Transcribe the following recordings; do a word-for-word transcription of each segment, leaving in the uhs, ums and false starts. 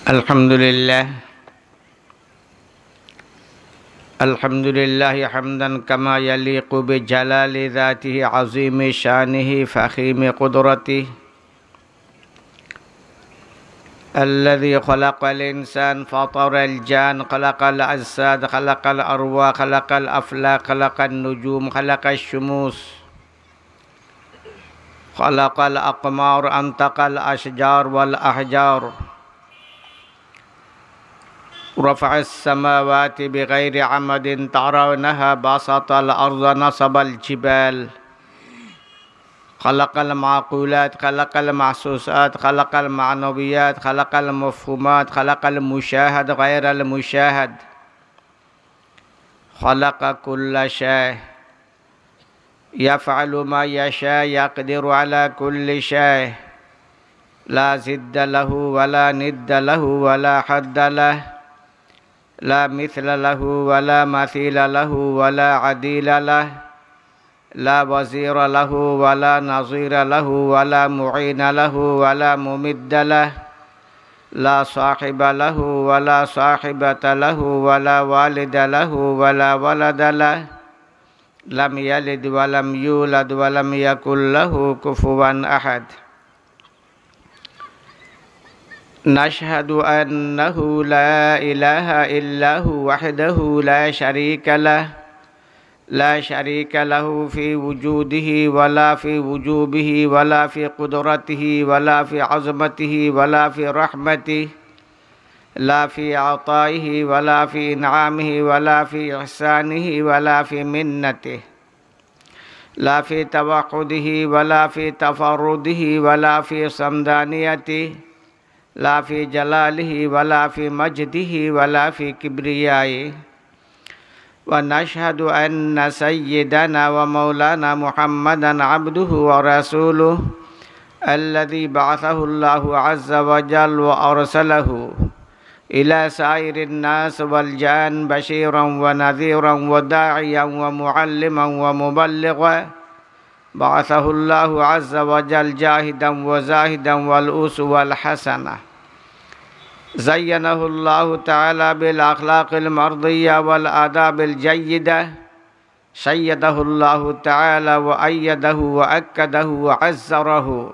الحمد لله. الحمد لله حمدا كما يليق بجلال ذاته عظيم شانه فخيم قدرته. الذي خلق الإنسان فطر الجان، خلق الأجساد، خلق الأرواح، خلق الأفلاك، خلق النجوم، خلق الشموس، خلق الأقمار، أنطق الأشجار والأحجار، رفع السماوات بغير عمد ترونها، بسط الأرض، نصب الجبال، خلق المعقولات، خلق المحسوسات، خلق المعنويات، خلق المفهومات، خلق المشاهد غير المشاهد، خلق كل شيء، يفعل ما يشاء، يقدر على كل شيء، لا ضد له ولا ند له ولا حد له، لا مثل له ولا مثيل له ولا عديل له، لا وزير له ولا نظير له ولا معين له ولا ممد له، لا صاحب له ولا صاحبة له ولا والد له ولا ولد له، لم يلد ولم يولد ولم يكن له كفوا أحد. نشهد أنه لا إله إلا هو وحده لا شريك له، لا شريك له في وجوده ولا في وجوبه ولا في قدرته ولا في عظمته ولا في رحمته، لا في عطائه ولا في إنعامه ولا في إحسانه ولا في منته، لا في توحده ولا في تفرده ولا في صمدانيته، لا في جلاله ولا في مجده ولا في كبريائه. ونشهد أن سيدنا ومولانا محمدا عبده ورسوله الذي بعثه الله عز وجل وأرسله إلى سائر الناس والجان بشيرا ونذيرا وداعيا ومعلما ومبلغا، بعثه الله عز وجل جاهدا وزاهدا والأسوة الحسنة. زينه الله تعالى بالأخلاق المرضية والآداب الجيدة. شيده الله تعالى وأيده وأكده وعزره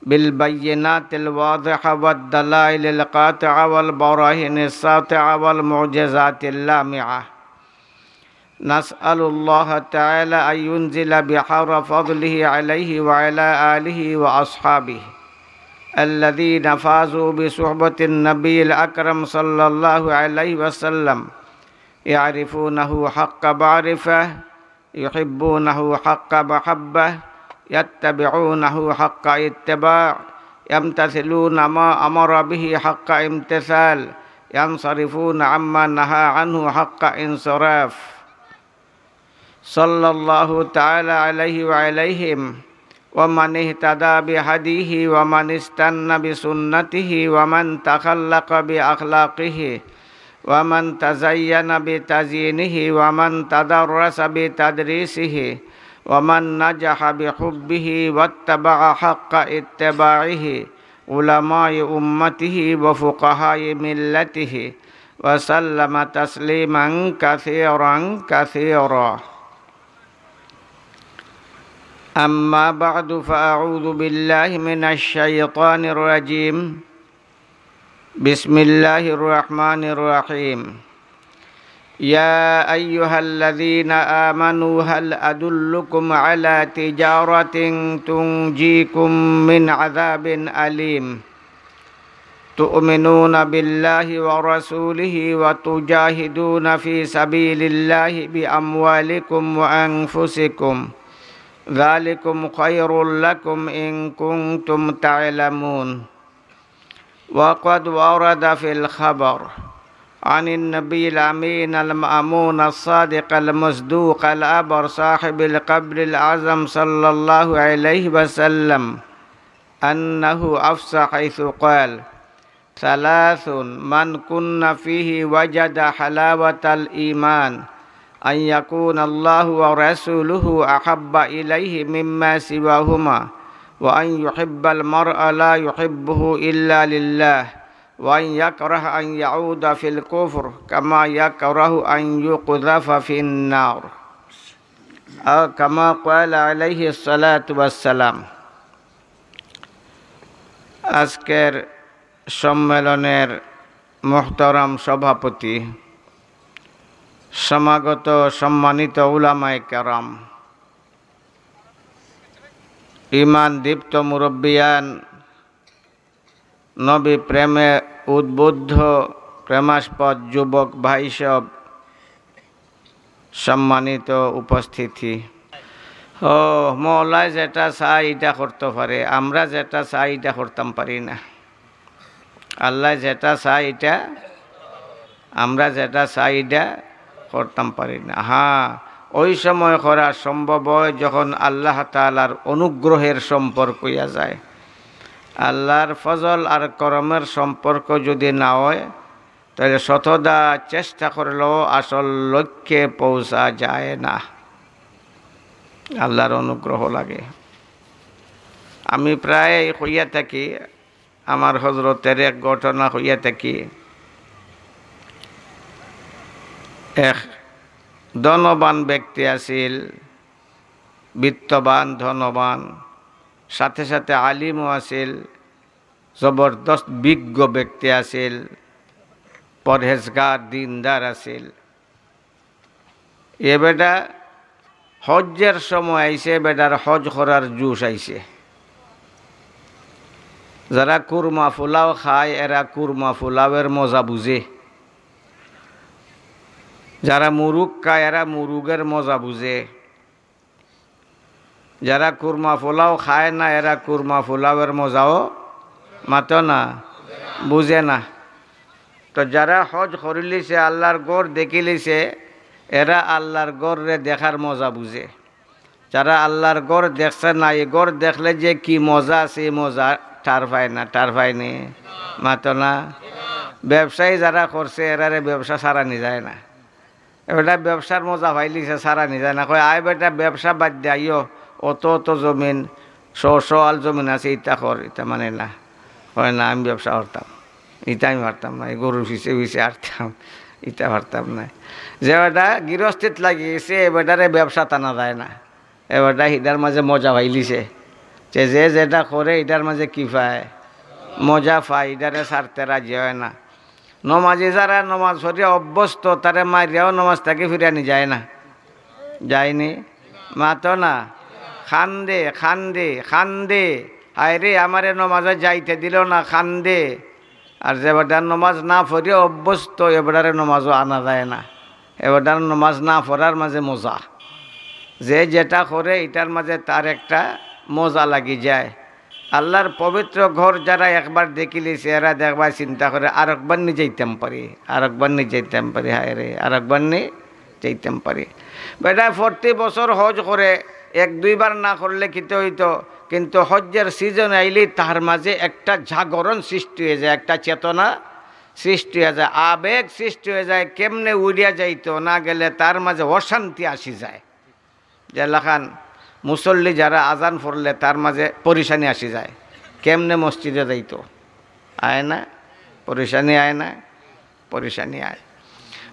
بالبينات الواضحة والدلائل القاطعة والبراهين الساطعة والمعجزات اللامعة. نسأل الله تعالى أن ينزل بحر فضله عليه وعلى آله وأصحابه الذين فازوا بصحبة النبي الأكرم صلى الله عليه وسلم، يعرفونه حق معرفة، يحبونه حق محبة، يتبعونه حق اتباع، يمتثلون ما أمر به حق امتثال، ينصرفون عما نهى عنه حق انصراف. صلى الله تعالى عليه وعليهم، ومن اهتدى بهديه، ومن استن بسنته، ومن تخلق بأخلاقه، ومن تزين بتزيينه، ومن تدرس بتدريسه، ومن نجح بحبه واتبع حق اتباعه، علماء أمته وفقهاء ملته، وسلم تسليما كثيرا كثيرا. أما بعد، فأعوذ بالله من الشيطان الرجيم. بسم الله الرحمن الرحيم. يا أيها الذين آمنوا هل أدلكم على تجارة تنجيكم من عذاب أليم؟ تؤمنون بالله ورسوله وتجاهدون في سبيل الله بأموالكم وأنفسكم، ذلكم خير لكم إن كنتم تعلمون. وقد ورد في الخبر عن النبي الأمين المأمون الصادق المصدوق الأبر صاحب القبر الأعظم صلى الله عليه وسلم أنه أفصح حيث قال: ثلاث من كن فيه وجد حلاوة الإيمان، أن يكون الله ورسوله أحب إليه مما سواهما، وأن يحب المرء لا يحبه إلا لله، وأن يكره أن يعود في الكفر كما يكره أن يقذف في النار. أو كما قال عليه الصلاة والسلام. আজকের সম্মেলনের মুহতারাম সভাপতি, সমাগত সম্মানিত উলামায়ে কেরাম, ঈমান দীপ্ত মুরব্বিয়ান, নবী প্রেমে উদ্বুদ্ধ প্রেমাস্পদ যুবক ভাইসব, সম্মানিত উপস্থিতি। ও, মওলায় যেটা চায় ইটা করতো পারে, আমরা যেটা চাই ইটা করতাম পারি না। আল্লায় যেটা চায় ইটা, আমরা যেটা চাই ইটা করতাম পারি না। হ্যাঁ, ওই সময় করা সম্ভব হয় যখন আল্লাহ তাআলার অনুগ্রহের সম্পর্ক অইয়া যায়। আল্লাহর ফজল আর করমের সম্পর্ক যদি না হয়, তাহলে শতদা চেষ্টা করলেও আসল লক্ষ্যে পৌঁছা যায় না। আল্লাহর অনুগ্রহ লাগে। আমি প্রায় কইয়া থাকি, আমার হজরতের এক ঘটনা কইয়া থাকি। এক ধনবান ব্যক্তি আছিল, বিত্তবান, ধনবান, সাথে সাথে আলিমও আছিল, জবরদস্ত বিজ্ঞ ব্যক্তি আছিল, পরহেজগার, দিনদার আছিল। এ বেটা হজ্জের সময় আইছে, বেটার হজ করার জোশ আইছে। যারা কুরমা পোলাও খায়, এরা কুরমা পোলাওয়ের মজা বুঝে। যারা মুরুগ খায়, এরা মুরুগের মজা বুঝে। যারা কুরমা পোলাও খায় না, এরা কুরমা পোলাওয়ের মজাও মাতো না, বুঝে না। তো যারা হজ করিলিছে, আল্লাহর ঘর দেখিলিছে, এরা আল্লাহর ঘররে দেখার মজা বুঝে। যারা আল্লাহর ঘর দেখছে না, এই ঘর দেখলে যে কি মজা আছে, এই মজা ঠার পায় না, ঠার পায়নি, মাতো না। ব্যবসায়ী যারা করছে, এরারে ব্যবসা সারানি যায় না। এবারে ব্যবসার মজা পাইলিছে, সারানি যায় না। কয়, "আয় বেটা, ব্যবসা বাদ দে, আইও, অত অত জমিন, শ শ আল জমিন আছে, ইতা কর, ইতা মানে না।" কয়, "না, আমি ব্যবসা করতাম, ইতা আমি পারতাম না, এই গরুর পিছে পিছে আরতাম, ইতা পারতাম না।" যে বেটা গৃহস্থিত লাগি গেছে, এ বেটারে ব্যবসা টানা যায় না। এ বেটা হিটার মাঝে মজা পাইলিছে। যে, যে যেটা করে, ইটার মাঝে কি পায়? মজা পায়, ইটারে ছাড়তে রাজি হয় না। নমাজি যারা নমাজ পড়িয়া অভ্যস্ত, তারে মারিয়াও নমাজ থাকি ফিরানি যায় না। যায়নি? মাতো না। কান্দে, কান্দে, কান্দে। "হায় রে, আমারে নমাজে যাইতে দিল না", কান্দে। আর যে বেটা নমাজ না পড়িয়া অভ্যস্ত, এ বেটারে নমাজও আনা যায় না। এ বেটার নমাজ না পড়ার মাঝে মজা। যে যেটা করে, ইটার মাঝে তার একটা মজা লাগি যায়। আল্লাহর পবিত্র ঘর যারা একবার দেখিলিছে, এরা দেখবা চিন্তা করে, "আরেকবার নি যাইতাম পারি, আরেকবার নি যাইতাম পারি, হায় রে, আরেকবার নি যাইতাম পারি।" বেটা প্রতি বছর হজ করে, এক দুইবার না করলে কিতা হইতো, কিন্তু হজ্জের সিজন আইলে তার মাঝে একটা জাগরণ সৃষ্টি হয়ে যায়, একটা চেতনা সৃষ্টি হয়ে যায়, আবেগ সৃষ্টি হয়ে যায়। কেমনে উড়িয়া যাইতো, না গেলে তার মাঝে অশান্তি আসি যায়। যে লাখান মুসল্লি যারা আজান পড়লে তার মাঝে পরিশানি আসি যায়, কেমনে মসজিদে যাইতো, আয় না? পরিশানি আয় না? পরিশানি আয়।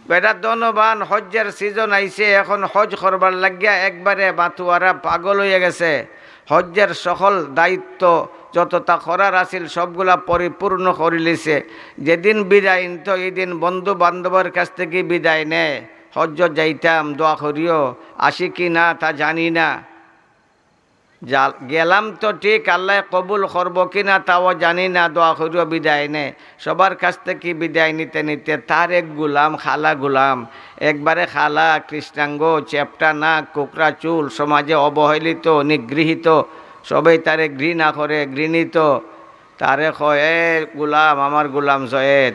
বেটা ধনবান, হজ্জের সিজন আইছে, এখন হজ করবার লাগিয়া একবারে মাতুয়ারা পাগল হইয়া গেছে। হজ্জের সকল দায়িত্ব যতটা করার আছিল সবগুলা পরিপূর্ণ করিলিছে। যেদিন বিদায় নিত, এই দিন বন্ধু বান্ধবের কাছ থেকে বিদায় নেয়। "হজ্জ যাইতাম, দোয়া করিও, আসি কি না তা জানি না। যা-, গেলাম তো ঠিক, আল্লায় কবুল করবো কি না তাও জানি না, দোয়া করিও", বিদায় নেয়। সবার কাছ থেকে বিদায় নিতে নিতে তার এক গুলাম, কালা গুলাম, একবারে কালা, কৃষ্ণাঙ্গ, চেপটা নাক, কুকড়া চুল, সমাজে অবহেলিত, নিগৃহীত, সবাই তারে ঘৃণা করে, ঘৃণিত। তারে কয়, "এ গুলাম, আমার গুলাম জয়েদ,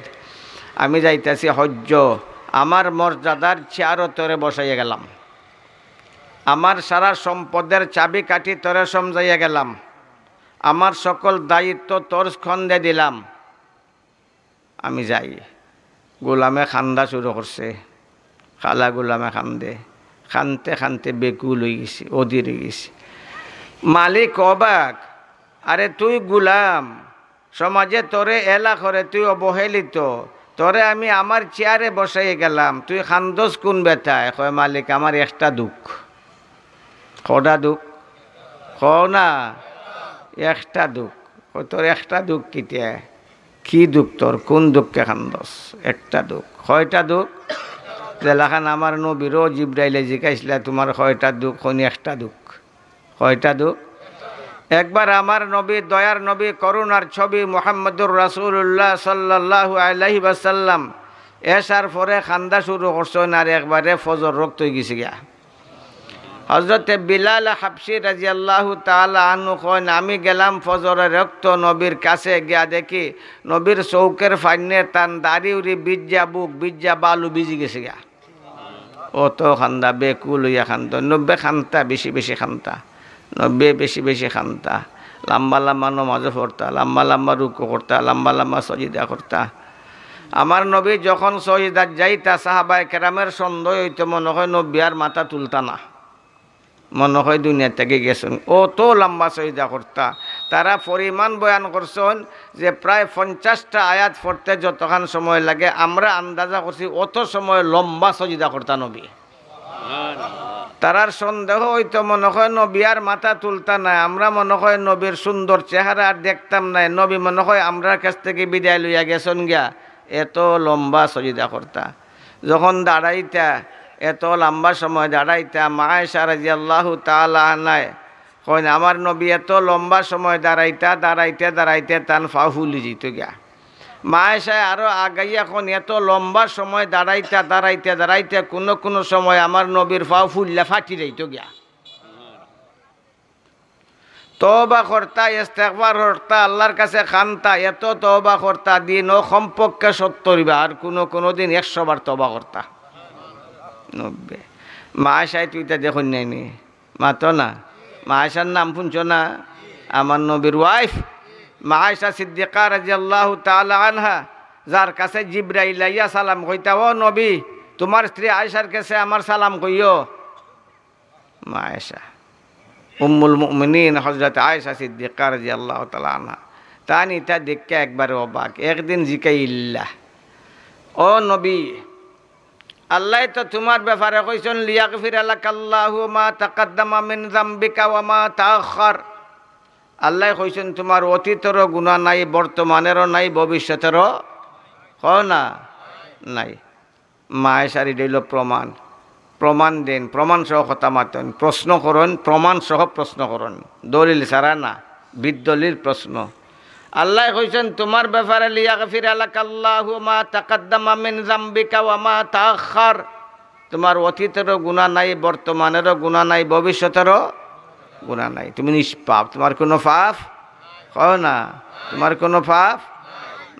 আমি যাইতাছি হজ্জ, আমার মর্যাদার চেয়ারও তোরে বসাইয়া গেলাম, আমার সারা সম্পদের চাবিকাঠি তোরে সমজাইয়া গেলাম, আমার সকল দায়িত্ব তোর স্কন্ধে দিলাম, আমি যাই।" গুলামে কান্দা শুরু করছে, কালা গুলামে কান্দে, কানতে কানতে বেকুল হয়ে গেছে, অধীর হয়ে গেছে। মালিক অবাক, "আরে তুই গুলাম, সমাজে তোরে এলা করে, তুই অবহেলিত, তোরে আমি আমার চেয়ারে বসাইয়া গেলাম, তুই কান্দস কুন বেথায়? কয়, "মালিক, আমার একটা দুখ।" কটা দুখ? কও না, একটা দুখ। কয়, "তোর একটা দুখ কিতা? কি দুখ তোর? কুন দুখে কান্দস?" "একটা দুখ।" "কয়টা দুখ?" যেলাখান আমার নবীরও জিব্রাইলে জিকাইছলা, "তুমার কয়টা দুখ?" কইন, "একটা দুখ।" কয়টা দুখ? একবার আমার নবী, দয়ার নবী, করুণার ছবি মুহাম্মদুর রাসূলুল্লাহ সাল্লাল্লাহু আলাইহি ওয়াসাল্লাম এশার পরে কান্দা শুরু করছইন, আর একবারে ফজর রক্ত অইগেছে গিয়া। হযরতে বিলাল হাবশী রাদিয়াল্লাহু তাআলা আনহু কইন, "আমি গেলাম ফজরের রক্ত নবীর কাছে, গিয়া দেখি নবীর চউখের পানিয়ে তান দাড়ি উড়ি ভিজা, বুক ভিজা, বালু ভিজি গেছে গিয়া।" অত কান্দা, বেকুল অইয়া কান্দা। নবীয়ে কান্দতা, বেশি বেশি কান্দতা। নবীয়ে বেশি বেশি কান্দতা। লম্বা লম্বা নমাজও পড়তা, লম্বা লম্বা রুকু করতা, লম্বা লম্বা সজিদা করতা। আমার নবী যখন সজিদাত যাইতা, সাহাবায়ে কেরামের সন্দেহ অইতো, মনো কয় নবী আর মাথা তুলতা না, মনো কয় দুনিয়া থাকি গেছইন। অত লম্বা সজিদা করতা। তারা পরিমাণ বয়ান করছইন যে প্রায় পঞ্চাশটা আয়াত পড়তে যতখান সময় লাগে, আমরা আন্দাজা করছি অত সময় লম্বা সজিদা করতা নবী। তারার সন্দেহ অইতো, মনো কয় নবী আর মাথা তুলতা নায়, আমরা মনো কয় নবীর সুন্দর চেহারা আর দেখতাম নায়, নবী মনো কয় আমরার কাছ থাকি বিদায় লইয়া গেছইন গিয়া। এত লম্বা সজিদা করতা। যখন দাঁড়াইতা, এত লম্বা সময় দাঁড়াইতা, মা আয়েশা রাদিয়াল্লাহু তাআলা আনহায় কইন, আমার নবী এত লম্বা সময় দাঁড়াইতা, দাঁড়াইতে দাঁড়াইতে তান পাও ফুলি যাইতো গিয়া। মা আয়েশায় আরো আগাইয়া কইন, এত লম্বা সময় দাঁড়াইতা, দাঁড়াইতে দাঁড়াইতে কুনু কুনু সময় আমার নবীর পাও ফুলিয়া ফাটি যাইতো গিয়া। তওবা করতা, ইস্তেগফার করতা, আল্লাহর কাছে কান্দতা, এত তওবা করতা, দিনো কমপক্ষে সত্তর বার, আর কুনু কুনু দিন একশো বার তওবা করতা। নবী, মা আয়েশায় তো ইতা দেখইন নায়নি? মাতো না। মা আয়েশার নাম হুনছো না? আমার নবীর wife, মা আয়েশা সিদ্দিকা রাদিয়াল্লাহু তাআলা আনহা, যার কাছে জিব্রাইল আইয়া সালাম কইতা, "ও নবী, তুমার স্ত্রী আয়েশার কাছে আমার সালাম কইও।" মা আয়েশা, উম্মুল মুমিনিন হযরত আয়েশা সিদ্দিকা রাদিয়াল্লাহু তাআলা আনহা, তাইন ইতা দেখিয়া একবারে অবাক। একদিন জিকাইলা, "ও নবী, আল্লায় তো তুমার ব্যাপারে কইছইন, লিয়াগফিরা লাকাল্লাহু মা তাকাদ্দামা মিন যামবিকা ওয়া মা তাআখার।" আল্লায় কইছইন, "তুমার অতীতেরও গুনাহ নাই, বর্তমানেরও নাই, ভবিষ্যতেরও," কও না, "নাই।" মা আয়েশার ইটা অইলো প্রমাণ। প্রমাণ দেইন, প্রমাণ সহ কথা মাতইন, প্রশ্ন করইন, প্রমাণ সহ প্রশ্ন করইন, দলিল ছাড়া না, বিদলিল প্রশ্ন। আল্লায় কইছইন, "তুমার ব্যাপারে লিয়াগফিরা লাকাল্লাহু মা তাকাদ্দামা মিন যামবিকা ওয়া মা তাআখার।" তুমার অতীতেরও গুনাহ নাই, বর্তমানেরও গুনাহ নাই, ভবিষ্যতেরও গুনাহ নাই। তুমি নিষ্পাপ, তুমার কুনু পাপ, কও না, তুমার কুনু পাপ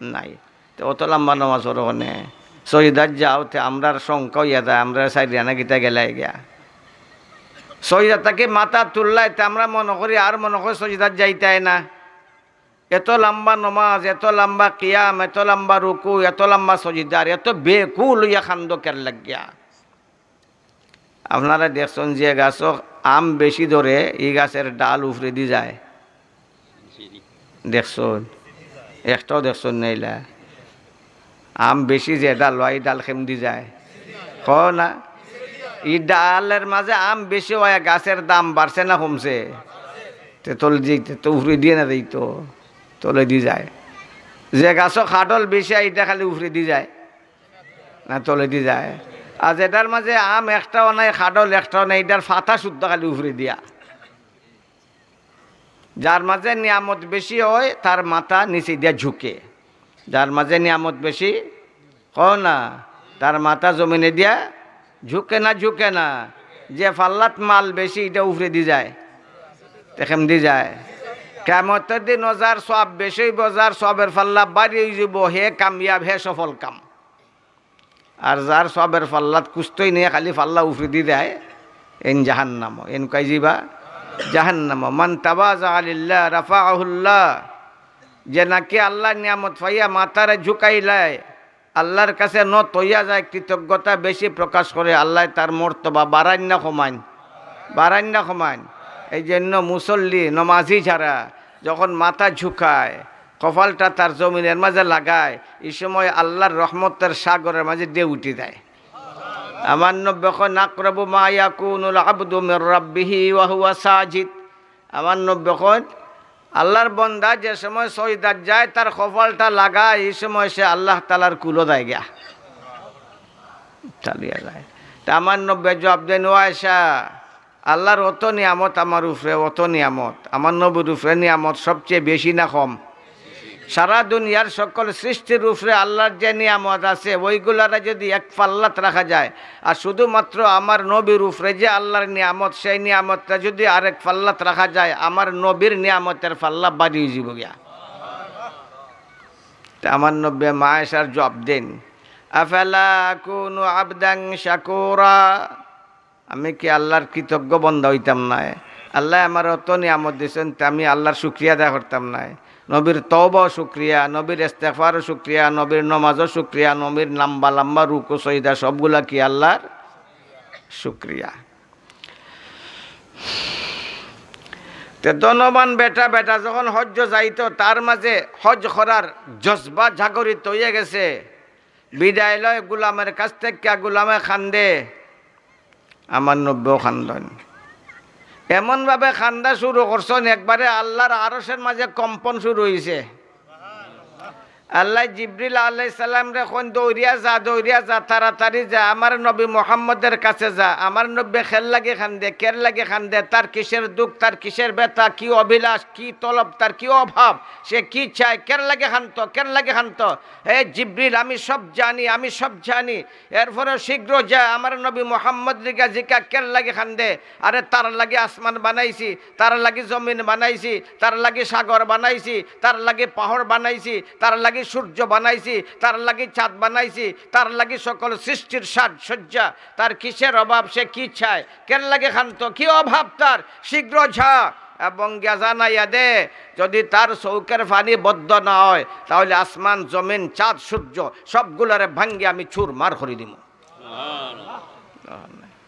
নাই। তে অত লম্বা নমাজ পড়ো কেনে? সজিদাত যাও, তে আমরার শঙ্কা অইয়া যায়, আমরারে ছাড়িয়া না কিতা গেলায় গিয়া। সজিদাত থাকি মাথা তুললায়, তে আমরা মনো করি আর মনো করি সজিদাত যাইতায় না। এত লম্বা নমাজ, এত লম্বা কিয়াম, এত লম্বা রুকু, এত লম্বা সজিদার, এত বেকুল অইয়া কান্দো কের লাগিয়া? আপনারা দেখছইন যে গাছো আম বেশি ধরে, ই গাছের ডাল উফরেদি যায়। দেখছইন? একটাও দেখছইন না ইলা? আম বেশি যে ডাল অয়, ই ডাল কেমদি যায়? কও না? ই ডালের মাঝে আম বেশি অয়, গাছের দাম বাড়ছে না কমছে? তে তলেদি, তে তো উফরেদি না যাইতো, তলেদি যায়। যে গাছো কাঠল বেশি, ইটা খালি উফরেদি যায়। না তলেদি যায়। আর যেটার মাঝে আম একটাও নাই, কাঠল একটাও নাই, ইটার পাতা শুদ্ধ খালি উফরেদিয়া। যার মাঝে নিয়ামত বেশি অয়, তার মাথা নিচেদিয়া ঝুঁকে। যার মাঝে নিয়ামত বেশি, কও না, তার মাথা জমিনেদিয়া ঝুঁকে না, ঝুঁকে না। যে পাল্লাত মাল বেশি, ইটা উফরেদি যায়, তে কেমদি যায়? কিয়ামতর দিন অউ যার সওয়াব বেশি অইবো, যার সওয়াবের পাল্লা ভারি অইযিবো, হে কামিয়াব, হে সফল কাম। আর যার সওয়াবের পাল্লাত কুস্তুই নাই, খালি পাল্লা উফরেদি যায়, এইন জাহান্নামো, এইন কই যিবা? জাহান্নামো। মান তাওয়াযা লিল্লাহ রাফাআহুল্লাহ। যে নাকি আল্লার নিয়ামত পাইয়া মাথারে ঝুকাইলায়, আল্লার কাছে নত অইয়া যায়, কৃতজ্ঞতা বেশি প্রকাশ করে, আল্লায় তার মর্তবা বাড়াইন না কমাইন? বাড়াইন না কমাইন? এই জন্য মুসল্লি, নমাজি যারা যখন মাথা ঝুকায়, কপালটা তার জমিনের মাঝে লাগায়, ই সময় আল্লার রহমতের সাগরের মাঝে ঢেউ উঠি যায়। আমার নবী কইন, "আকরাবু মা ইয়াকুনুল আবদু মির রাব্বিহি ওয়া হুয়া সাজিদ।" আমার নবী কইন, আল্লার বন্দা যে সময় সইদাত যায়, তার কপালটা লাগায়, ই সময় সে আল্লাহ তাআলার কুলো যায় গিয়া। চালিয়া যায়। তা আমার নবী জবাব দেন, "ও আয়েশা, আল্লার অত নিয়ামত আমার উপরে, অত নিয়ামত। আমার নবীর উপরে নিয়ামত সবচেয়ে বেশি না কম?" সারা দুনিয়ার সকল সৃষ্টির উপরে আল্লার যে নিয়ামত আছে, ওইগুলারে যদি এক পাল্লাত রাখা যায়, আর শুধুমাত্র আমার নবীর উপরে যে আল্লার নিয়ামত, সেই নিয়ামতটা যদি আরেক পাল্লাত রাখা যায়, আমার নবীর নিয়ামতের পাল্লা ভারী অইযিবো গিয়া। তা আমার নবী মা আয়েশার জবাব দেন, "আফালা আকুনু আবদান শাকুরা?" আমি কি আল্লার কৃতজ্ঞ বন্দা অইতাম নায়? আল্লায় আমারে অত নিয়ামত দিছইন, তে আমি আল্লার শুকরিয়া আদায় করতাম নায়? নবীর তওবাও শুকরিয়া, নবীর ইস্তেগফারও শুকরিয়া, নবীর নমাজও শুকরিয়া, নবীর লম্বা লম্বা রুকু সইদা সবগুলা কি আল্লার শুকরিয়া? তে ধনবান বেটা, বেটা যখন হজ্জ যাইতো, তার মাঝে হজ করার জজবা জাগরিত অইয়া গেছে। বিদায় লয়, গোলামের কাছ থাকিয়া গোলামে কান্দে, আমার নবীও কান্দইন। এমনভাবে কান্দা শুরু করছইন, একবারে আল্লার আরশের মাঝে কম্পন শুরু অইছে। আল্লায় জিবরিল আলাইহিস সালামরে কইন, "দৌড়িয়া যা, দৌড়িয়া যা, তাড়াতাড়ি যা, আমার নবী মুহাম্মদের কাছে যা।" আমার নবীয়ে কের লাগি কান্দে, কের লাগি কান্দে, তার কিসের দুঃখ, তার কিসের ব্যথা, কি অভিলাষ, কি তলব, তার কি অভাব, সে কি চায়, কের লাগি কান্দতো, কের লাগি কান্দতো। "হে জিবরিল, আমি সব জানি, আমি সব জানি।" এরপরে শীঘ্র যা, আমার নবী মুহাম্মদরে গিয়া জিকা, কের লাগি কান্দে? আরে, তার লাগি আসমান বানাইছি, তার লাগি জমিন বানাইছি, তার লাগি সাগর বানাইছি, তার লাগি পাহাড় বানাইছি, তার লাগি সূর্য বানাইছি, তার লাগি চাঁদ বানাইছি, তার লাগি সকল সৃষ্টির সাজসজ্জা। তার কিসের অভাব, সে কি চায়, কের লাগি কান্দতো, কি অভাব তার? শীঘ্র যা এবং গিয়া জানাইয়া দে, যদি তার চউখের পানি বদ্ধ না অয়, তাহলে আসমান, জমিন, চাঁদ, সূর্য সবগুলারে ভাঙ্গি আমি চুরমার করি দিমু।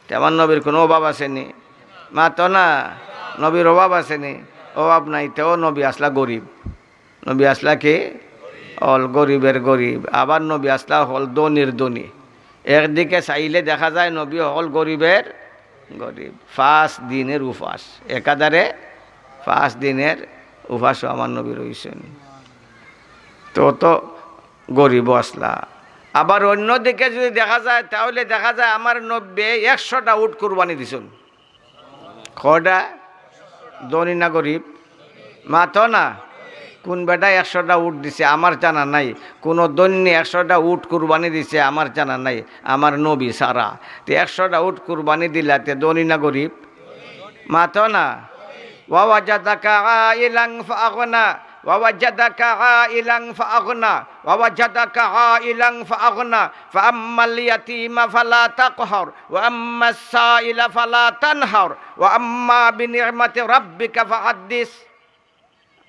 তে আমার নবীর কুনু অভাব আছে নি? মাতো না, নবীর অভাব আছে নি? অভাব নাই। তেও নবী আছলা গরিব, নবী আছলা কি? অকল গরিবের গরিব। আবার নবী আছলা অকল ধনীর ধনী। একদিকে চাইলে দেখা যায় নবী অকল গরিবের গরিব। পাঁচ দিনের উপাস, একাধারে পাঁচ দিনের উপাসও আমার নবী রইছইন। তো, তো গরিবও আছলা। আবার অন্যদিকে যদি দেখা যায়, তাহলে দেখা যায় আমার নবীয়ে একশোটা উট কুরবানি দিছইন। কয়টা? ধনী না গরিব? মাতো না। কুন বেটায় একশোটা উট দিছে? আমার জানা নাই। কুনু ধনীয়ে একশোটা উট কুরবানি দিছে? আমার জানা নাই, আমার নবী ছাড়া। তে একশোটা উট কুরবানি দিলা, তে ধনী না গরিব? মাতো না। ووجدك عائلا فأغنى، ووجدك عائلا فأغنى، ووجدك عائلا فأغنى، فأما اليتيم فلا تقهر، وأما السائل فلا تنهر، وأما بنعمة ربك فحدث।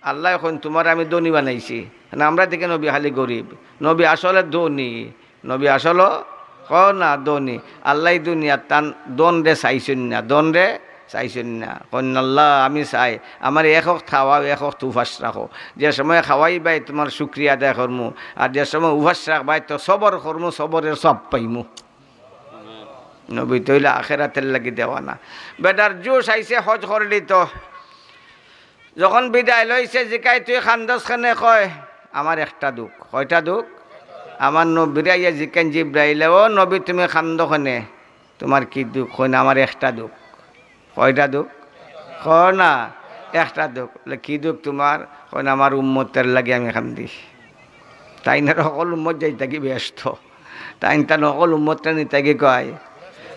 আল্লায় কইন, "তুমারে আমি ধনী বানাইছি।" না, আমরা দেখি নবী খালি গরিব। নবী আসলে ধনী। নবী আসলে, কও না, ধনী। আল্লায় দুনিয়াত তান ধনরে চাইছইন না, ধনরে চাইছইন না। কইন, "আল্লাহ, আমি চাই, আমারে এক অক্ত খাওয়াও, এক অক্ত উপাস রাখো। যে সময় খাওয়াইবায় তুমার শুকরিয়া আদায় করমু, আর যে সময় উপাস রাখবায় তো সবর করমু, সবরের সওয়াব পাইমু।" নবী তো অইলা আখেরাতের লাগি দেওয়ানা। বেটার জোশ আইছে, হজ করলি তো। যখন বিদায় লইছে, জিকাই, "তুই কান্দস কেনে?" কয়, "আমার একটা দুঃখ।" কয়টা দুঃখ? আমার নবীরে আইয়া জিকাইন জিব্রাইলে, "ও নবী, তুমি কান্দো কেনে? তুমার কি দুঃখ?" কইন, "আমার একটা দুঃখ।" কয়টা দুঃখ? কও না, একটা দুঃখ। বলে, "কি দুঃখ তুমার?" কইন, "আমার উম্মতের লাগি আমি কান্দি।" তাইন আর হকল উম্মত যাইতা গি বেহেস্তো। তাইন তান হকল উম্মতরে নিতা গি কয়।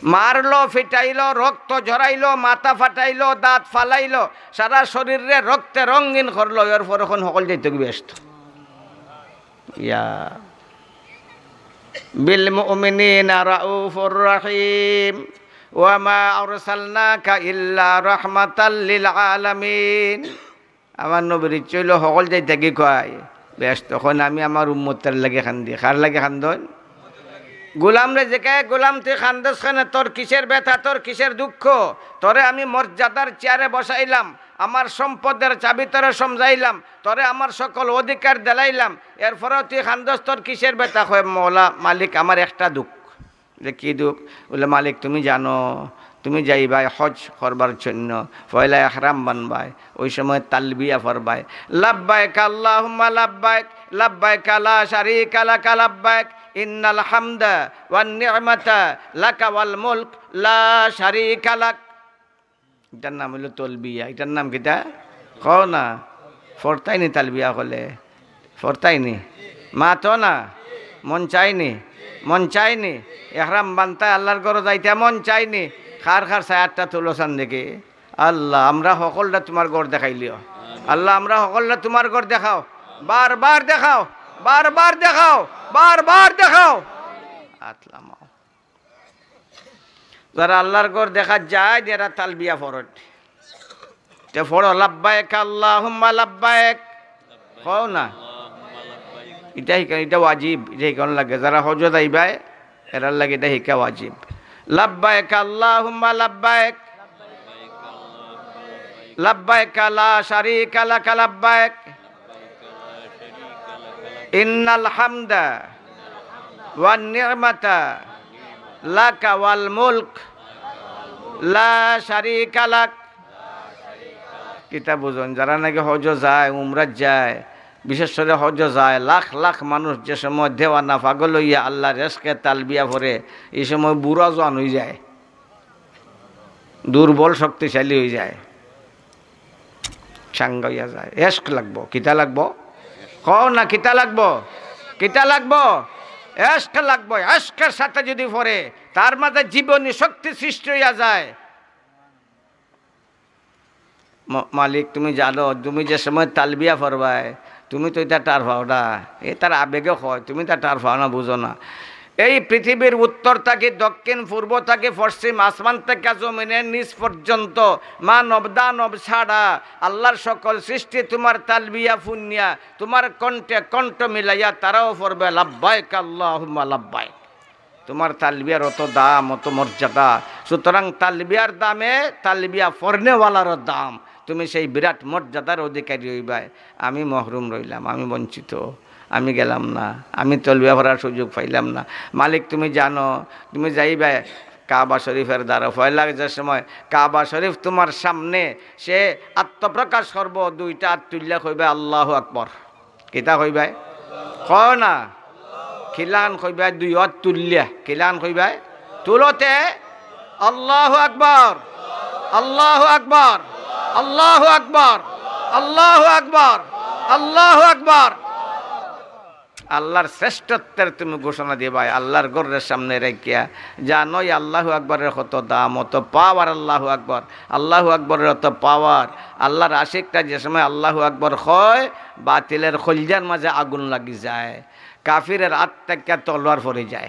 মারলো, ফিটাইলো, রক্ত ঝরাইলো, মাথা ফাটাইলো, দাঁত ফালাইলো, সারা শরীররে রক্তে রঙিন করলো, এরপর অখন হকল যাইতা গি বেহেস্তো। ইয়া। بالمؤمنين رءوف رحيم وما أرسلناك إلا رحمة للعالمين। আমার নবীর ইচ্ছা অইলো হকল যাইতা গি কয় বেহেস্তো। কইন, "আমি আমার উম্মতর লাগি কান্দি।" কার লাগি কান্দইন? গোলামরে জিকায়, "গোলাম, তুই কান্দস কেনে? তোর কিসের ব্যথা, তোর কিসের দুঃখ? তোরে আমি মর্যাদার চেয়ারে বসাইলাম, আমার সম্পদের চাবি তোরে সমঝাইলাম, তোরে আমার সকল অধিকার দিলাইলাম, এরপরেও তুই কান্দস, তোর কিসের ব্যথা? কয়, "মওলা, মালিক, আমার একটা দুঃখ।" যে, "কি দুঃখ?" বলে, "মালিক, তুমি জানো, তুমি যাইবায় হজ করবার জন্য, পয়লা এহরাম বানবায়, ওই সময় তালবিয়া পড়বায়, 'লাব্বাইক আল্লাহুম্মা লাব্বাইক, লাব্বাইক লা শারীকা লাকা লাব্বাইক, ইন্নাল হামদা ওয়ান নি'মাতা লাকা ওয়াল মুলক, লা শারীকা লাক।'" ইটার নাম অইলো তলবিয়া। ইটার নাম কিতা? কও না। পড়তায়নি তালবিয়া অকলে? পড়তায়নি? মাতো না। মন চায়নি? মন চায়নি? এহরাম বানতায় আল্লার ঘরো যাইতায় মন চায়নি? কার কার চায় আতটা তুলো চাইন দেখি। আল্লাহ, আমরা হকলরে তুমার ঘর দেখাইলিও। আল্লাহ, আমরা হকলরে তুমার ঘর দেখাও। বারবার দেখাও, বারবার দেখাও, বারবার দেখাও। আত লামাও। যারা আল্লার ঘর দেখাত যায়, এরা তালবিয়া পড়ইন। তে পড়ো, "লাব্বাইক আল্লাহুম্মা লাব্বাইক।" কও না। ইটা হিকা, ইটা ওয়াজিব, ইটা হিকান লাগে। যারা হজো যাইবায়, এরার লাগি ইটা হিকা ওয়াজিব। "লাব্বাইক আল্লাহুম্মা লাব্বাইক। লাব্বাইক লা শারীকা লাকা লাব্বাইক। ইন্নাল হামদা ওয়ান নি'মাতা লাকা ওয়াল মুলক লা শারীকা লাক।" কিতা বুঝইন, যারা নাকি হজো যায়, উমরাত যায়, বিশেষ করি হজো যায়, লাখ লাখ মানুষ যে সময় দেওয়ানা পাগল অইয়া আল্লার এশকে তালবিয়া পড়ে, ই সময় বুড়া জোয়ান অইযায়, দুর্বল শক্তিশালী অইযায়, চাঙ্গা অইয়া যায়। এশক লাগবো। কিতা লাগবো? কও না, কিতা লাগবো? কিতা লাগবো? এশক লাগবো। এশকের সাথে যুদি পড়ে, তার মাঝে জীবনী শক্তি সৃষ্টি অইয়া যায়। ম-, মালিক, তুমি জানো, তুমি যে সময় তালবিয়া পড়বায়, তুমি তো ইতা টের পাও না। এ তার আবেগে কয়, তুমি ইতা টের পাও না, বুঝো না। এই পৃথিবীর উত্তর থাকি দক্ষিণ, পূর্ব থাকি পশ্চিম, আসমান থাকি জমিনের নিচ পর্যন্ত, মানব দানব ছাড়া আল্লার সকল সৃষ্টি তুমার তালবিয়া হুনিয়া, তুমার কণ্ঠে কণ্ঠ মিলাইয়া তারাও পড়বে, "লাব্বাইক আল্লাহুম্মা লাব্বাইক।" তুমার তালবিয়ার অত দাম, অত মর্যাদা। সুতরাং তালবিয়ার দামে তালবিয়া পড়নেওয়ালারও দাম। তুমি সেই বিরাট মর্যাদার অধিকারী অইবায়। আমি মহরুম রইলাম, আমি বঞ্চিত, আমি গেলাম না, আমি তালবিয়া পড়ার সুযোগ পাইলাম না। মালিক, তুমি জানো, তুমি যাইবায় কাবা শরীফের দ্বারো, পয়লা যে সময় কাবা শরীফ তুমার সামনে, সে আত্মপ্রকাশ করবো, দুইটা আত তুলিয়া কইবায়, "আল্লাহু আকবার।" কিতা কইবায়? কও না। কিলান কইবায়? দুই আত তুলিয়া। কিলান কইবায়? তুলতে, "আল্লাহু আকবার, আল্লাহু আকবার, আল্লাহু আকবার, আল্লাহু আকবার, আল্লাহু আকবার।" আল্লার শ্রেষ্ঠত্বের তুমি ঘোষণা দিবায়, আল্লার ঘরর সামনে রাখিয়া, জানো ই আল্লাহু আকবরের কত দাম, অত পাওয়ার, আল্লাহু আকবর, আল্লাহু আকবরের অত পাওয়ার। আল্লার আশিকটা যে সময় আল্লাহু আকবর কয়, বাতিলের কইলজার মাঝে আগুন লাগি যায়, কাফিরের আত থাকিয়া তলোয়ার পড়ি যায়।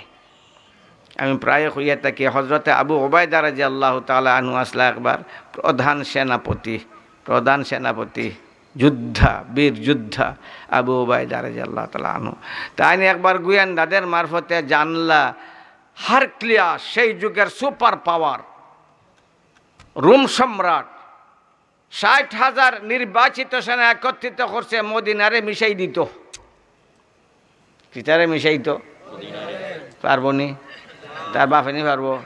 আমি প্রায় কইয়া থাকি, হজরতে আবু উবায়দা রাদিয়াল্লাহু তাআলা আনহু আছলা একবার প্রধান সেনাপতি, প্রধান সেনাপতি, যোদ্ধা, বীর যোদ্ধা আবু উবায়দা রাদিয়াল্লাহু তাআলা আনহু। তাইন একবার গোয়েন্দাদের মারফতে জানলা হারক্লিয়াস, সেই যুগের সুপার পাওয়ার, রোম সম্রাট, ষাইট হাজার নির্বাচিত সেনা একত্রিত করছে মদিনারে মিশাই দিতো। কিতারে মিশাইতো? পারবো নি? তার বাপে নি পারবো?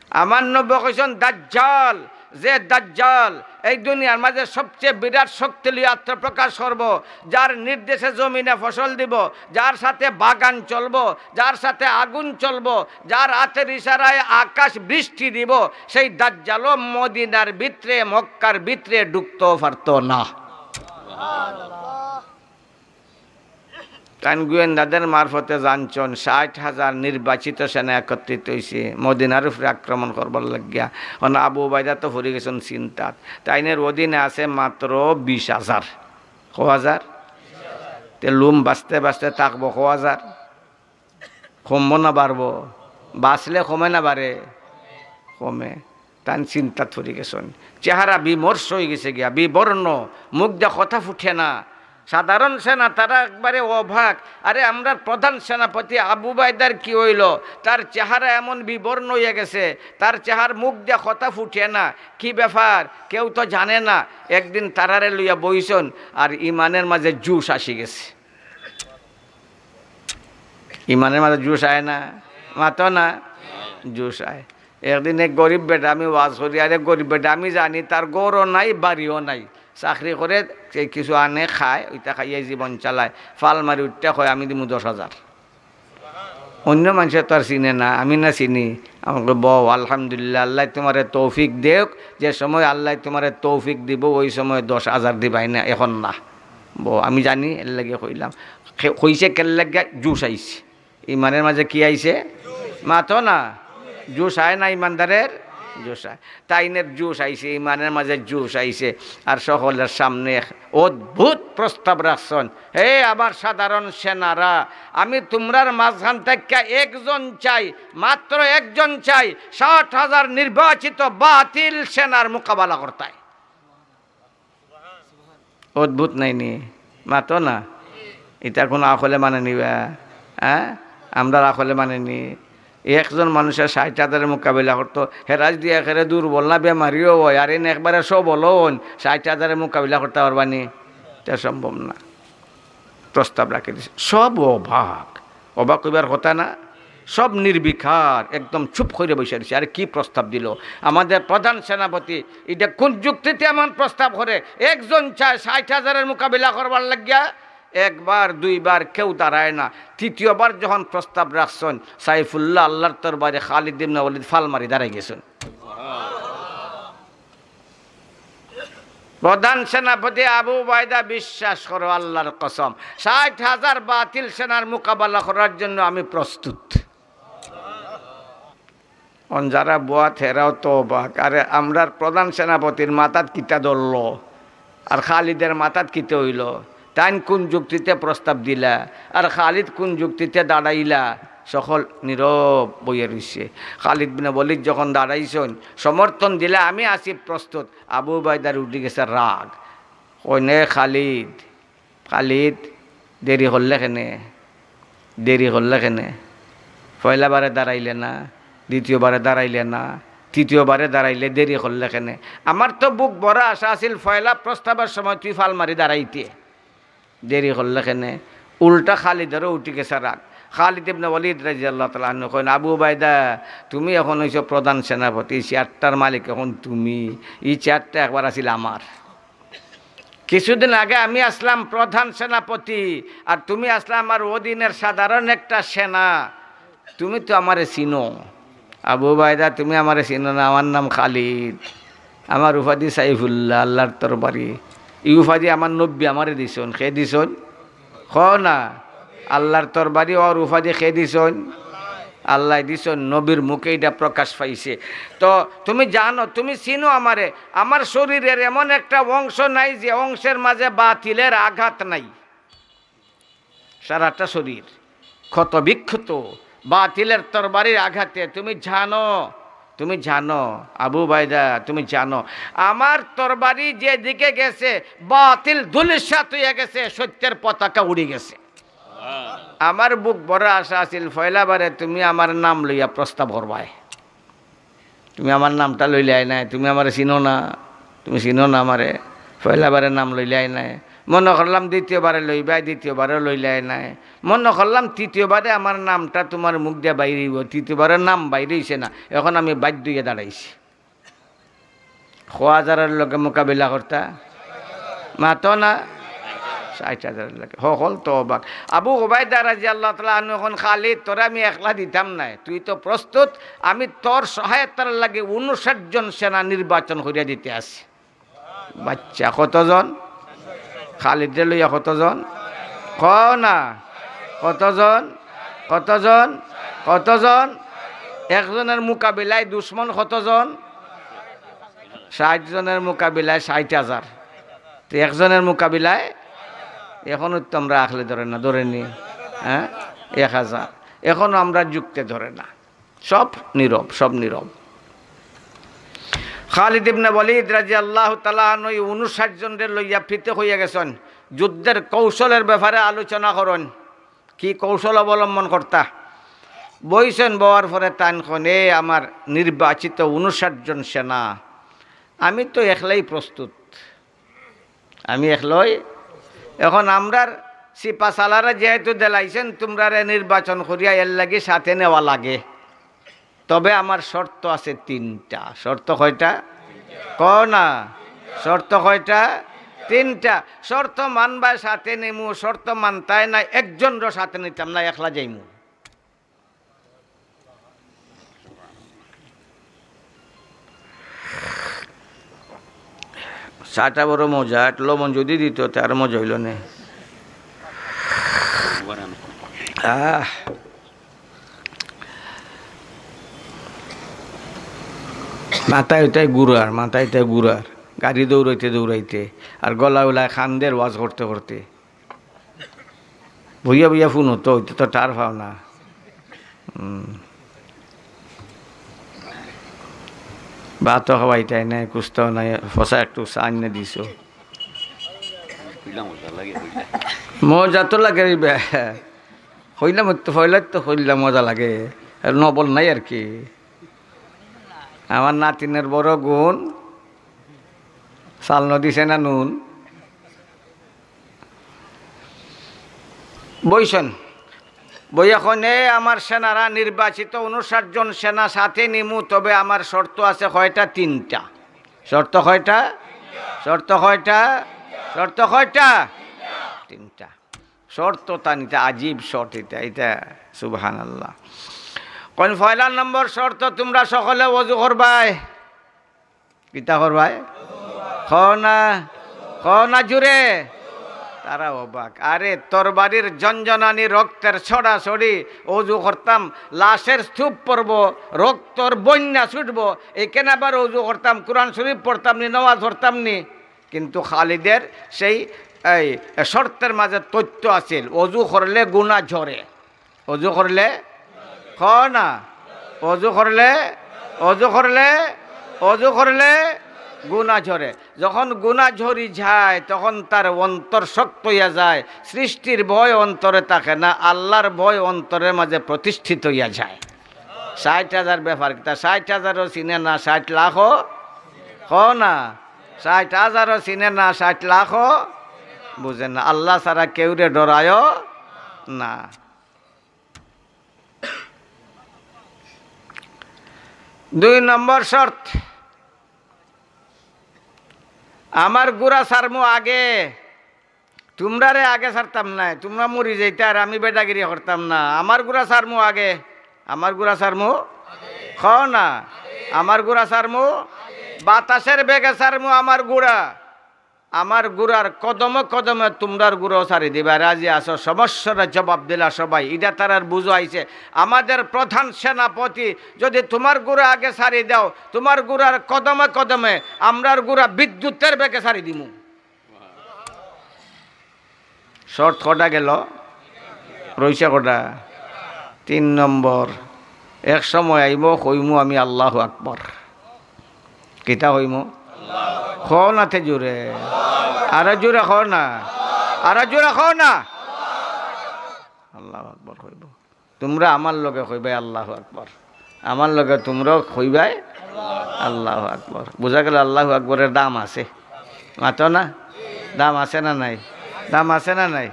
আমার নবী কইছইন, দাজ্জাল, যে দাজ্জাল এই দুনিয়ার মাঝে সবচেয়ে বিরাট শক্তি লইয়া আত্মপ্রকাশ করবো, যার নির্দেশে জমিনে ফসল দিবো, যার সাথে বাগান চলবো, যার সাথে আগুন চলবো, যার আতের ইশারায় আকাশ বৃষ্টি দিবো, সেই দাজ্জালও মদিনার ভিতরে, মক্কার ভিতরে ঢুকতো পারতো না। তাইন গোয়েন্দাদের মারফতে জানছইন, ষাইট হাজার নির্বাচিত সেনা একত্রিত অইছে মদিনার উপরে আক্রমণ করবার লাগিয়া। অখন আবু উবায়দা তো পড়ি গেছইন চিন্তাত। তাইনের অধীনে আছে মাত্র বিশ হাজার। কয় হাজার? তে লুম বাচতে বাচতে থাকবো কয় হাজার? কমবো না বাড়বো? বাচলে কমে না বাড়ে? কমে। তাইন চিন্তাত পড়ি গেছইন। চেহারা বিমর্ষ অই গেছে গিয়া, বিবর্ণ, মুখ দিয়া কথা ফুটে না। সাধারণ সেনা, তারা একবারে অবাক। আরে, আমরার প্রধান সেনাপতি আবু উবায়দার কি অইলো? তার চেহারা এমন বিবর্ণ অইয়া গেছে, তার চেহারার মুখ দিয়া কথা ফুটে না। কি ব্যাপার? কেউ তো জানে না। একদিন তারারে লইয়া বইছইন, আর ইমানের মাঝে জোশ আসি গেছে। ইমানের মাঝে জোশ আয় না? মাতো না? জোশ আয়। একদিন এক গরিব বেটা, আমি ওয়াজ করি, আর এক গরিব বেটা, আমি জানি তার ঘরও নাই, বাড়িও নাই, চাকরি করে, সে কিছু আনে খায়, ওইটা খাইয়া জীবন চালায়। ফাল মারি উঠতে কয়, "আমি দিমু দশ হাজার।" অন্য মানষে তো আর চিনে না, আমি না চিনি। আমারে কয়, "বও, আলহামদুলিল্লাহ, আল্লায় তুমারে তৌফিক দেউক, যে সময় আল্লায় তুমারে তৌফিক দিবো, ওই সময় দশ হাজার দিবায় না, এখন না।" বও, আমি জানি, এর লাগি কইলাম। কে-, কইছে কের লাগি? জোশ আইছে। ইমানের মাঝে কি আইছে? মাতো না। জোশ আয় না ইমানদারের? জোশ আয়। তাইনের জোশ আইছে, ইমানের মাঝে জোশ আইছে। আর সকলের সামনে এক অদ্ভুত প্রস্তাব রাখছইন, "হে আমার সাধারণ সেনারা, আমি তুমরার মাঝখান থাকি একজন চাই, মাত্র একজন চাই, ষাট হাজার নির্বাচিত বাতিল সেনার মোকাবেলা করতায়।" অদ্ভুত নায় নি? মাতো না। ইতা কুনু আকলে মানে নি বা? হ্যাঁ? আমরার আকলে মানে নি? একজন মানুষে ষাইট হাজারের মোকাবিলা করতো, হেরা যুদি একেরে দুর্বল না, বেমারিও অয়, আর এন একবারে সবলও অইন, ষাইট হাজারের মোকাবিলা করতা পারবা নি? ইতা সম্ভব না। প্রস্তাব রাখি দিছে। সব অবাক। অবাক অইবার কথা না? সব নির্বিকার, একদম চুপ করি বইসা রইছে। আরে, কি প্রস্তাব দিলো আমাদের প্রধান সেনাপতি? ইটা কুন যুক্তিতে এমন প্রস্তাব করে? একজন চায় ষাইট হাজারের মোকাবিলা করবার লাগিয়া, একবার দুইবার কেউ দাঁড়ায় না। তৃতীয়বার যখন প্রস্তাব রাখছইন, সাইফুল্লাহ আল্লাহর তরবারি খালিদ ইবনে ওয়ালিদ ফাল মারি দাঁড়াই গেছইন। প্রধান সেনাপতি আবু উবায়দা, বিশ্বাস করো আল্লাহর কসম, ষাইট হাজার বাতিল সেনার মোকাবেলা করার জন্য আমি প্রস্তুত। অন যারা বওয়াত হেরাও তো অবাক। আরে, আমরার প্রধান সেনাপতির মাথাত কিতা ধরলো, আর খালিদের মাথাত কিতা অইলো? তাইন কুন যুক্তিতে প্রস্তাব দিলা, আর খালিদ কুন যুক্তিতে দাঁড়াইলা? সকল নীরব বইয়া রইছে। খালিদ বিন ওয়ালিদ যখন দাঁড়াইছইন, সমর্থন দিলা, "আমি আছি প্রস্তুত", আবু উবায়দার উঠি গেছে রাগ। কইন, "এ খালিদ, খালিদ, দেরি করলে কেনে? দেরি করলে কেনে? পয়লাবারে দাঁড়াইলে না, দ্বিতীয়বারে দাঁড়াইলে না, তৃতীয়বারে দাঁড়াইলে দেরি করলে কেনে? আমার তো বুক ভরা আশা আছিল পয়লা প্রস্তাবের সময় তুই ফাল মারি দাঁড়াইতে, দেরি করলে কেনে?" উল্টা খালিদেরও উঠি গেছে রাগ। খালিদ ইবনে ওয়ালিদ রাদিয়াল্লাহু তাআলা আনহু কইন, "আবু উবায়দা, তুমি এখন অইছো প্রধান সেনাপতি, এই চেয়ারটার মালিক এখন তুমি, এই চেয়ারটা একবার আছিল আমার।" কিছুদিন আগে আমি আছলাম প্রধান সেনাপতি, আর তুমি আছলা আমার অধীনের সাধারণ একটা সেনা। তুমি তো আমারে চিনো। আবু উবায়দা, তুমি আমারে চিনো না, আমার নাম খালিদ, আমার উপাধি সাইফুল্লাহ, আল্লাহর তরবারি। ই উপাধি আমার নবী আমারে দিছইন। কে দিছইন? কও না। আল্লাহর তরবারি অর উপাধি কে দিছইন? আল্লায় দিছইন। নবীর মুখে ইটা প্রকাশ পাইছে। তো তুমি জানো, তুমি চিনো আমারে। আমার শরীরের এমন একটা অংশ নাই যে অংশের মাঝে বাতিলের আঘাত নাই। সারাটা শরীর ক্ষত বিক্ষত বাতিলের তরবারির আঘাতে। তুমি জানো, তুমি জানো, আবু উবায়দা, তুমি জানো, আমার তরবারি যেদিকে গেছে, বাতিল ধূলিসাৎ অইয়া গেছে, সত্যের পতাকা উড়ি গেছে। আমার বুক ভরা আশা আছিল, পয়লাবারে তুমি আমার নাম লইয়া প্রস্তাব করবায়। তুমি আমার নামটা লইলায় নায়, তুমি আমারে চিনো না, তুমি চিনো না আমারে। পয়লাবারে নাম লইলায় নায়, মনো করলাম দ্বিতীয়বারে লইবায়, দ্বিতীয়বারেও লইলায় নায়। মনো করলাম তৃতীয়বারে আমার নামটা তুমার মুখ দিয়া বাইর অইবো, তৃতীয়বারে নাম বাইর অইছে না, এখন আমি বাধ্য অইয়া দাঁড়াইছি। কয় হাজারের লগে মোকাবিলা করতা? মাতো না? ষাইট হাজারের লগে। হকল তো অবাক। আবু উবায়দা রাদিয়াল্লাহু তাআলা আনহু কইন, "খালিদ, তোরে আমি একলা দিতাম নায়, তুই তো প্রস্তুত, আমি তোর সহায়তার লাগি ঊনষাট জন সেনা নির্বাচন করিয়া দিতে আছি।" বাচ্চা, কতজন? খালিদরে লইয়া কতজন? কও না। কতজন? কতজন? কতজন? একজনের মোকাবিলায় দুশমন কতজন? ষাইট জনের মোকাবিলায় ষাইট হাজার। তো একজনের মোকাবিলায় এখনো তো আমরা আখলে ধরে না, ধরে নি? হ্যাঁ, এক হাজার। এখনো আমরা যুক্তে ধরে না। সব নীরব, সব নীরব। খালিদ ইবনে ওয়ালিদ রাদিয়াল্লাহু তাআলা আনহু ঊনষাইট জনরে লইয়া ফিতে অইয়া গেছইন। যুদ্ধের কৌশলের ব্যাপারে আলোচনা করইন, কি কৌশল অবলম্বন করতা। বইছইন, বওয়ার পরে তাইন কইন, "এ আমার নির্বাচিত ঊনষাট জন সেনা, আমি তো একলাই প্রস্তুত, আমি একলাই।" এখন আমরার সিপাসালারা যেহেতু দেলাইছইন, তুমরারে নির্বাচন করিয়া এর লাগি সাথে নেওয়া লাগে। তবে আমার শর্ত আছে তিনটা। শর্ত কয়টা? কও না। শর্ত কয়টা? তিনটা। শর্ত মানবায় সাথে নিমু, শর্ত মানতায় না, একজনরও সাথে নিতাম না, একলা যাইমু। চাটা বড় মজা, একটু লবণ যদি দিত, তার মজা অইলো নে। আহ, মাথায় ওটাই ঘুরার, মাথায় ওটাই ঘুরার, গাড়ি দৌড়াইতে দৌড়াইতে, আর গলা উলায় কান্দের ওয়াজ করতে করতে। বইয়া বইয়া ফোন হতো, ওইটা তো টার পাও না। হুম। ভাতও খাওয়াইতায় নাই, কুস্তাও নাই, ফসা একটু সাইন না দিছো। মজা তো লাগে রে বে। কইলাম তো, পয়লা তো কইলাম মজা লাগে। আর নবল নাই আর কি। আমার নাতিনের বড় গুণ, চাল ন দিছে না নুন। বইছইন, বইয়া কইন, "এ আমার সেনারা, নির্বাচিত ঊনষাট জন সেনা সাথে নিমু, তবে আমার শর্ত আছে কয়টা?" তিনটা। শর্ত কয়টা? শর্ত কয়টা? শর্ত কয়টা? তিনটা। শর্ত তান ইটা আজীব শর্ত ইটা, ইটা সুবহানাল্লাহ। কইন, "পয়লা নম্বর শর্ত, তুমরা সকলে অজু করবায়।" কিতা করবায়? কও না, কও না জুরে। তারা অবাক, "আরে, তরবারির ঝনঝনানি, রক্তের ছড়াছড়ি, অজু করতাম, লাশের স্তূপ পড়বো, রক্তর বন্যা ছুটবো, এখানে আবার অজু করতাম, কোরআন শরীফ পড়তাম নি, নামাজ পড়তাম নি?" কিন্তু খালিদের সেই, এই, শর্তের মাঝে তথ্য আছিল, অজু করলে গুনা ঝরে। অজু করলে, কও না, অজু করলে, অজু করলে, অজু করলে গুনা ঝরে। যখন গুনা ঝরি যায়, তখন তার অন্তর শক্ত হইয়া যায়। সৃষ্টির ভয় অন্তরে থাকে না, আল্লাহর ভয় অন্তরের মাঝে প্রতিষ্ঠিত হইয়া যায়। ষাট হাজার ব্যাপার কিতা? ষাট হাজারও চিনে না, ষাট লাখও, কও না, ষাট হাজারও চিনে না, ষাট লাখও বুঝে না। আল্লাহ ছাড়া কেউরে ডরায়ও না। দুই নম্বর শর্ত, আমার গুড়া ছাড়মু আগে, তুমরারে আগে ছাড়তাম নায়, তুমরা মরি যাইতা আর আমি বেটাগিরি করতাম না। আমার গুড়া ছাড়মু আগে, আমার গুড়া ছাড়মু, কও না, আমার গুড়া ছাড়মু, বাতাসের বেগে ছাড়মু আমার গুড়া। আমার গুড়ার কদমে কদমে তুমরার গুড়াও ছাড়ি দিবা, রাজি আছো? সমস্যার জবাব দিলা সবাই। ইটা তারার বুঝো আইছে, আমাদের প্রধান সেনাপতি, যদি তুমার গুড়া আগে ছাড়ি দেও, তুমার গুড়ার কদমে কদমে আমরার গুড়া বিদ্যুতের বেগে ছাড়ি দিমু। শর্ত কটা গেল? রইছে কটা? তিন নম্বর, এক সময় আইবো, কইমু আমি আল্লাহু আকবার। কিতা কইমু? কও না তে জুরে, আরো জুরে কও না, আরো জুরে কও না। আল্লাহু আকবার কইবো। তুমরা আমার লগে কইবায় আল্লাহু আকবার, আমার লগে তুমরাও কইবায় আল্লাহু আকবার। বুঝা গেল আল্লাহু আকবরের দাম আছে, মাতো না? দাম আছে না নাই? দাম আছে না নাই?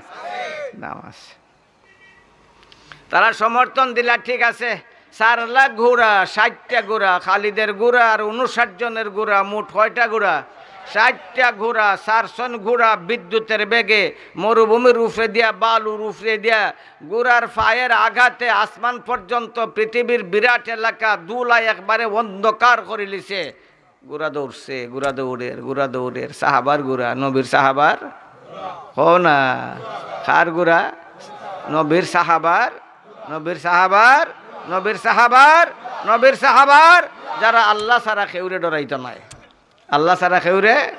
দাম আছে। তারা সমর্থন দিলা, ঠিক আছে, চার লাখ ঘোড়া, ষাটটা ঘোড়া, খালিদের ঘোড়া আর ঊনষাট জনের ঘোড়া, মোট কয়টা ঘোড়া? ষাটটা ঘোড়া, চারশন ঘোড়া বিদ্যুতের বেগে মরুভূমির উপরে দিয়া, বালুর উপরে দিয়া, ঘোড়ার পায়ের আঘাতে আসমান পর্যন্ত পৃথিবীর বিরাট এলাকা ধুলায় একবারে অন্ধকার করিলিছে। ঘোড়া দৌড়ছে, ঘোড়া দৌড়ের, ঘোড়া দৌড়ের, সাহাবার ঘোড়া, নবীর সাহাবার, কও না, কার ঘোড়া? নবীর সাহাবার, নবীর সাহাবার, নবীর সাহাবার, নবীর সাহাবার, যারা আল্লাহ ছাড়া কেউরে ডরাইতো নায়। আল্লাহ ছাড়া কেউরে।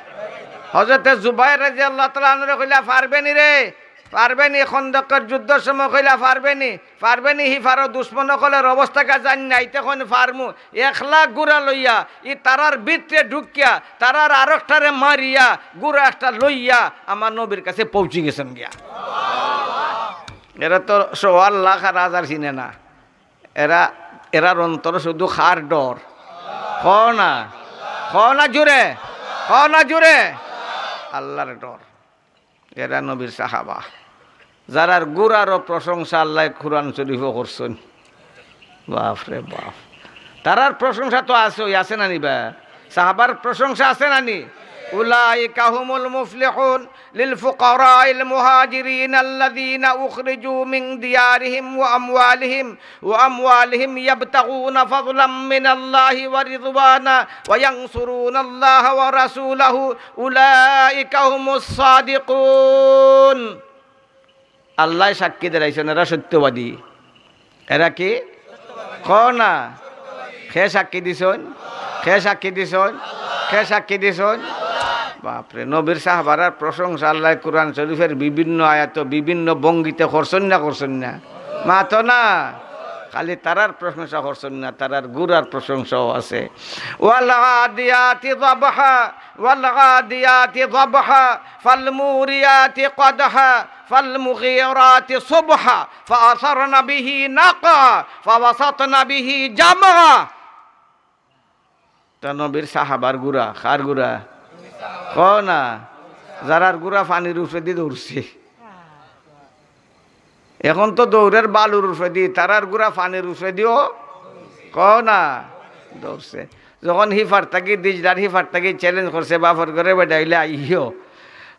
হযরতে জুবাইর রাদিয়াল্লাহু তাআলা আনহুরে কইলা, "পারবে নি রে?" পারবে নি? খন্দকর যুদ্ধর সময় কইলা, "পারবে নি? পারবে নি?" হি পারো দুশমন অকলর অবস্থা কা জানি না, ইতে কইন পারমু। এক লাখ ঘুড়া লইয়া, ই তারার ভিতরে ঢুকিয়া, তারার আরকটারে মারিয়া, ঘুড়া একটা লইয়া আমার নবীর কাছে পৌঁছি গেছইন গিয়া। এরা তো সওয়াল লাখ আর হাজার চিনে না। এরা, এরার অন্তর শুধু কার ডর? কও না, কও না জুরে, কও না জুরে, আল্লাহর ডর। এরা নবীর সাহাবা, যারার ঘুড়ারও প্রশংসা আল্লায় কুরআন শরীফো করছইন। বাপ রে বাপ, তারার প্রশংসা তো আছে, ওই আছে না নি বা? সাহাবার প্রশংসা আছে না নি? أولئك هم المفلحون للفقراء المهاجرين الذين أخرجوا من ديارهم وأموالهم وأموالهم يبتغون فضلا من الله ورضوانا وينصرون الله ورسوله أولئك هم الصادقون। আল্লায় সাক্ষী দাঁড়াইছইন, এরা সত্যবাদী। এরা কি? কও না। কে সাক্ষী দিছইন? কে সাক্ষী দিছইন? কে সাক্ষী দিছইন? বাপরে, নবীর সাহাবারার প্রশংসা আল্লায় কুরআন শরীফের বিভিন্ন আয়াতো বিভিন্ন ভঙ্গিতে করছইন না, করছইন না? মাতো না। খালি তারার প্রশংসা করছইন না, তারার ঘুড়ার প্রশংসাও আছে। والعاديات ضبحا، والعاديات ضبحا، فالموريات قدحا، فالمغيرات صبحا، فأثرن به نقعا، فوسطن به جمعا। তা নবীর সাহাবার ঘুড়া, কার ঘুড়া? কও না। যারার ঘুড়া পানির উপরেদি দৌড়ছে। এখন তো দৌড়ের বালুর উপরেদি, তারার ঘুড়া পানির উপরেদিও, কও না, দৌড়ছে। যখন হিফার থাকি, দিজলার হিফার থাকি challenge করছে, বাপর ঘরে বেটা অইলে আইও।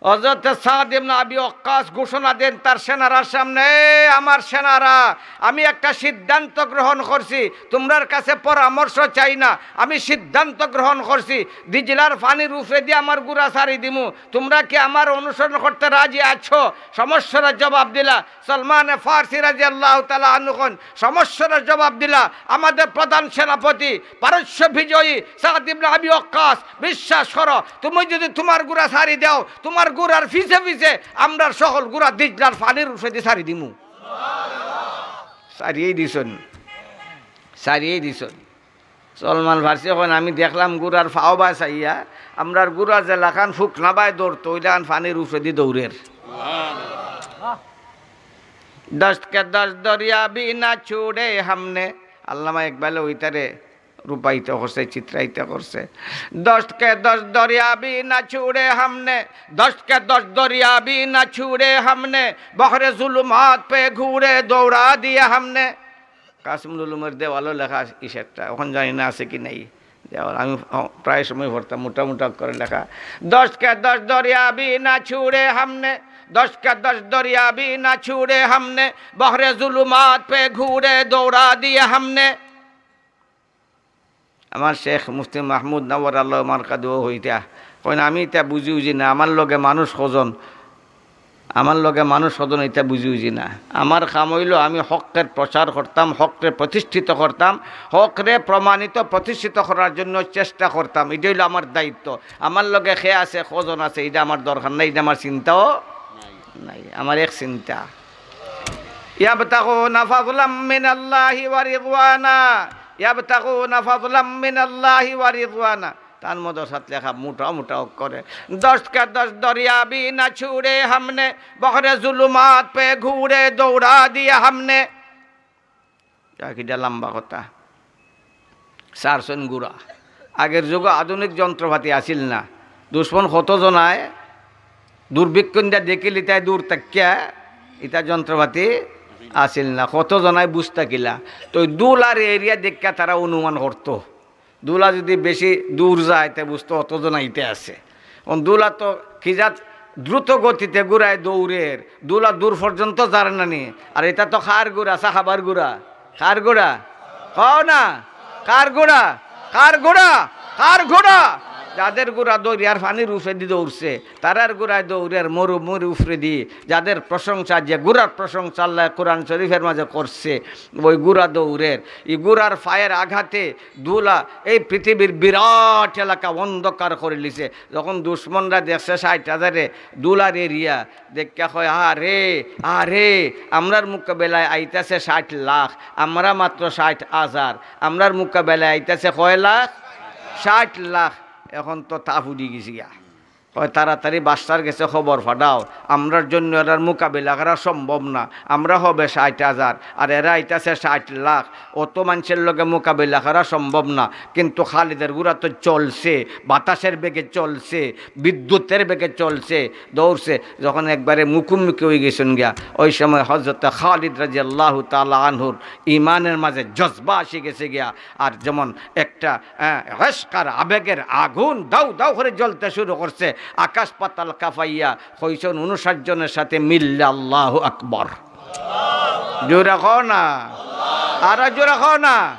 হযরতে সাদ ইবনে আবি ওয়াক্কাস ঘোষণা দেন তার সেনারার সামনে, "এ আমার সেনারা, আমি একটা সিদ্ধান্ত গ্রহণ করছি, তোমরার কাছে পরামর্শ চাই না, আমি সিদ্ধান্ত গ্রহণ করছি, দিজলার পানির উপরেদি আমার ঘুড়া ছাড়ি দিমু, তোমরা কি আমার অনুসরণ করতে রাজি আছো?" সমস্যার জবাব দিলা। সলমানে ফার্সি রাদিয়াল্লাহু তাআলা আনহু কইন, সমস্যার জবাব দিলা, "আমাদের প্রধান সেনাপতি, পারস্য বিজয়ী সাদ ইবনে আবি ওয়াক্কাস, বিশ্বাস করো, তুমি যদি তোমার ঘুড়া ছাড়ি দাও, তোমার ঘুড়ার পিছে পিছে আমরার সকল ঘুড়া দিজলার পানির উপরেদি ছাড়ি দিমু।" ছাড়িয়েই দিছইন, ছাড়িয়েই দিছইন। সলমান ফার্সি কইন, "আমি দেখলাম ঘুড়ার পাও বায় চাইয়া, আমরার ঘুড়া যেলাখান ফুকনা বায় দৌড়তো, ওইলাখান পানির উপরেদি দৌড়ের।" "দশ কে দশ দরিয়া ভি না ছুড়ে হামনে।" আল্লামা ইকবালে ওইটারে রূপায়িত করছে, চিত্রায়িত করছে। "দশ কে দশ দরিয়া ভি না ছুড়ে হামনে, দশ কে দশ দরিয়া ভি না ছুড়ে হামনে, বহরে জুলুমাত পে ঘুড়ে দৌড়া দিয়ে হামনে।" কাসিমুল উলুমের দেওয়ালও লেখা আছে ইশারটা, অখন জানি না আছে কি নাই। দেওয়াল আমি, অ, প্রায় সময় পড়তাম, মোটা মোটা করে লেখা। "দশ কে দশ দরিয়া ভি না ছুড়ে হামনে, দশ কে দশ দরিয়া ভি না ছুড়ে হামনে, বহরে জুলুমাত পে ঘুড়ে দৌড়া দিয়ে হামনে।" আমার শেখ মুফতি মাহমুদ নাওয়ার আল্লাহ মারকাদুও হইতা কইন, "আমি ইতা বুঝি উজি না, আমার লগে মানুষ কজন, আমার লগে মানুষ কজন ইতা বুঝি উজি না। আমার কাম অইলো আমি হকরে প্রচার করতাম, হকরে প্রতিষ্ঠিত করতাম, হকরে প্রমাণিত প্রতিষ্ঠিত করার জন্য চেষ্টা করতাম, ইটা অইলো আমার দায়িত্ব। আমার লগে কে আছে, কজন আছে, ইটা আমার দরকার নাই, ইটা আমার চিন্তাও নাই, আমার এক চিন্তা।" ইয়াবতাগুনা ফাদলাম মিনাল্লাহি ওয়া রিদওয়ানা, ইয়াবতাগুনা ফাদলাম মিনাল্লাহি ওয়া রিদওয়ানা। তার মধ্যে সাত লেখা মোটা মোটা অক্ষরে, "দশ কে দশ দরিয়া ভি না ছুড়ে হামনে, বহরে জুলুমাত পে ঘুড়ে দৌড়া দিয়ে হামনে।" যা কিটা লম্বা কথা। ছাড়ছইন ঘুড়া। আগের যুগে আধুনিক যন্ত্রপাতি আছিল না। দুশমন কত জনায় দূরবীক্ষণ দিয়া দেখিল, ইতায় দূর থাকিয়া, ইতা যন্ত্রপাতি আছিল না। কত জনায় বুঝ থাকিলা। তো ধুলার area দেখিয়া তারা অনুমান করতো। ধুলা যদি বেশি দূর যায়, তে বুঝতো অত জন আইতে আছে। অখন ধুলা তো কি জাত দ্রুত গতিতে ঘুড়ায় দৌড়ের, ধুলা দূর পর্যন্ত যার না নি। আর ইতা তো কার ঘুড়া? সাহাবার ঘুড়া। কার ঘুড়া? কও না। কার ঘুড়া? কার ঘুড়া? কার ঘুড়া? যাদের ঘোড়া দরিয়ার পানির উপরেদি দৌড়ছে, তারার ঘোড়ায় দৌড়ের মরুভূমির উপরেদি। যাদের প্রশংসা, যে ঘোড়ার প্রশংসা আল্লাহ কোরআন শরীফের মাঝে করছে, ওই ঘোড়া দৌড়ের। ই ঘোড়ার পায়ের আঘাতে ধুলা এই পৃথিবীর বিরাট এলাকা অন্ধকার করিলিছে। যখন দুশমনরা দেখছে ষাইট হাজারে ধুলার এরিয়া, দেখিয়া কয়, "আরে, আরে, আমরার মোকাবেলায় আইতাছে ষাইট লাখ, আমরা মাত্র ষাইট হাজার, আমরার মোকাবেলায় আইতাছে কয় লাখ? ষাইট লাখ।" এখন তো তাপ উঠি গেছে গিয়া। কয়, "তাড়াতাড়ি বাদশার গেছে খবর পাঠাও, আমরার জন্য এরার মোকাবিলা করা সম্ভব না, আমরা হবে ষাইট হাজার, আর এরা আইতাছে ষাইট লাখ, অত মানুষের লগে মোকাবিলা করা সম্ভব না।" কিন্তু খালিদের ঘোড়া তো চলছে, বাতাসের বেগে চলছে, বিদ্যুতের বেগে চলছে, দৌড়ছে। যখন একবারে মুখোমুখি হয়ে গেছেন গিয়া, ওই সময় হযরত খালিদ রাদিয়াল্লাহু তাআলা আনহুর ইমানের মাঝে জজবা আসি গেছে গিয়া। আর যেমন একটা, আহ, ইশক আর আবেগের আগুন দাউ দাউ করে জ্বলতে শুরু করছে, আকাশ পাতাল কাঁপাইয়া কইছেন, "ঊনষাট জনের সাথে মিললে আল্লাহু আকবার।" জোরে কও না, আরো জোরে কও না,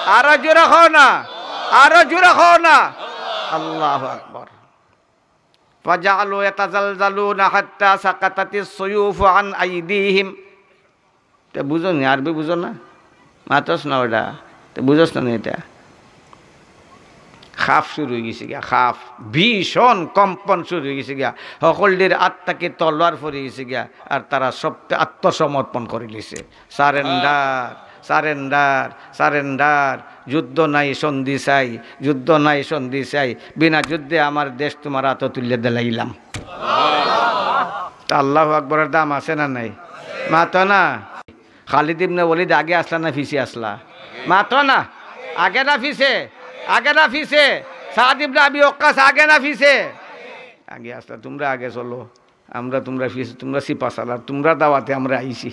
আরো জোরে কও না, আরো জোরে কও না। আল্লাহু আকবার। ফাজাআলু ইয়াতাজালজালুনা হাত্তা সাকাতাতিস সুয়ুফু আন আইদিহিম। তে বুঝো নি, আরবি বুঝো না? মাতস না ওটা। তে বুঝস না নি এটা? খাফ শুরু হয়ে গেছে গিয়া, খাফ, ভীষণ কম্পন শুরু হয়ে গেছে গিয়া। হকলটির আত থাকি তলোয়ার পড়ি গেছে গিয়া, আর তারা সব আত্মসমর্পণ করে নিছে। Surrender, surrender, surrender. যুদ্ধ নাই সন্ধি চাই, যুদ্ধ নাই সন্ধি চাই। বিনা যুদ্ধে আমার দেশ তোমার আতো তুলিয়া দিলাইলাম। তা আল্লাহু আকবরের দাম আছে না নাই? মাতো না। খালিদ ইবনে ওলিদ আগে আসলা না পিছে আসলা? মাতো না। আগে না পিছে? আগে না পিছে? সাদ ইবনে আবি ওয়াক্কাস আগে না পিছে? আগে আসলা। তোমরা আগে চলো, আমরা তোমরা পিছে, তোমরা সিপা সালার, তোমরা দাওয়াতে আমরা আইছি।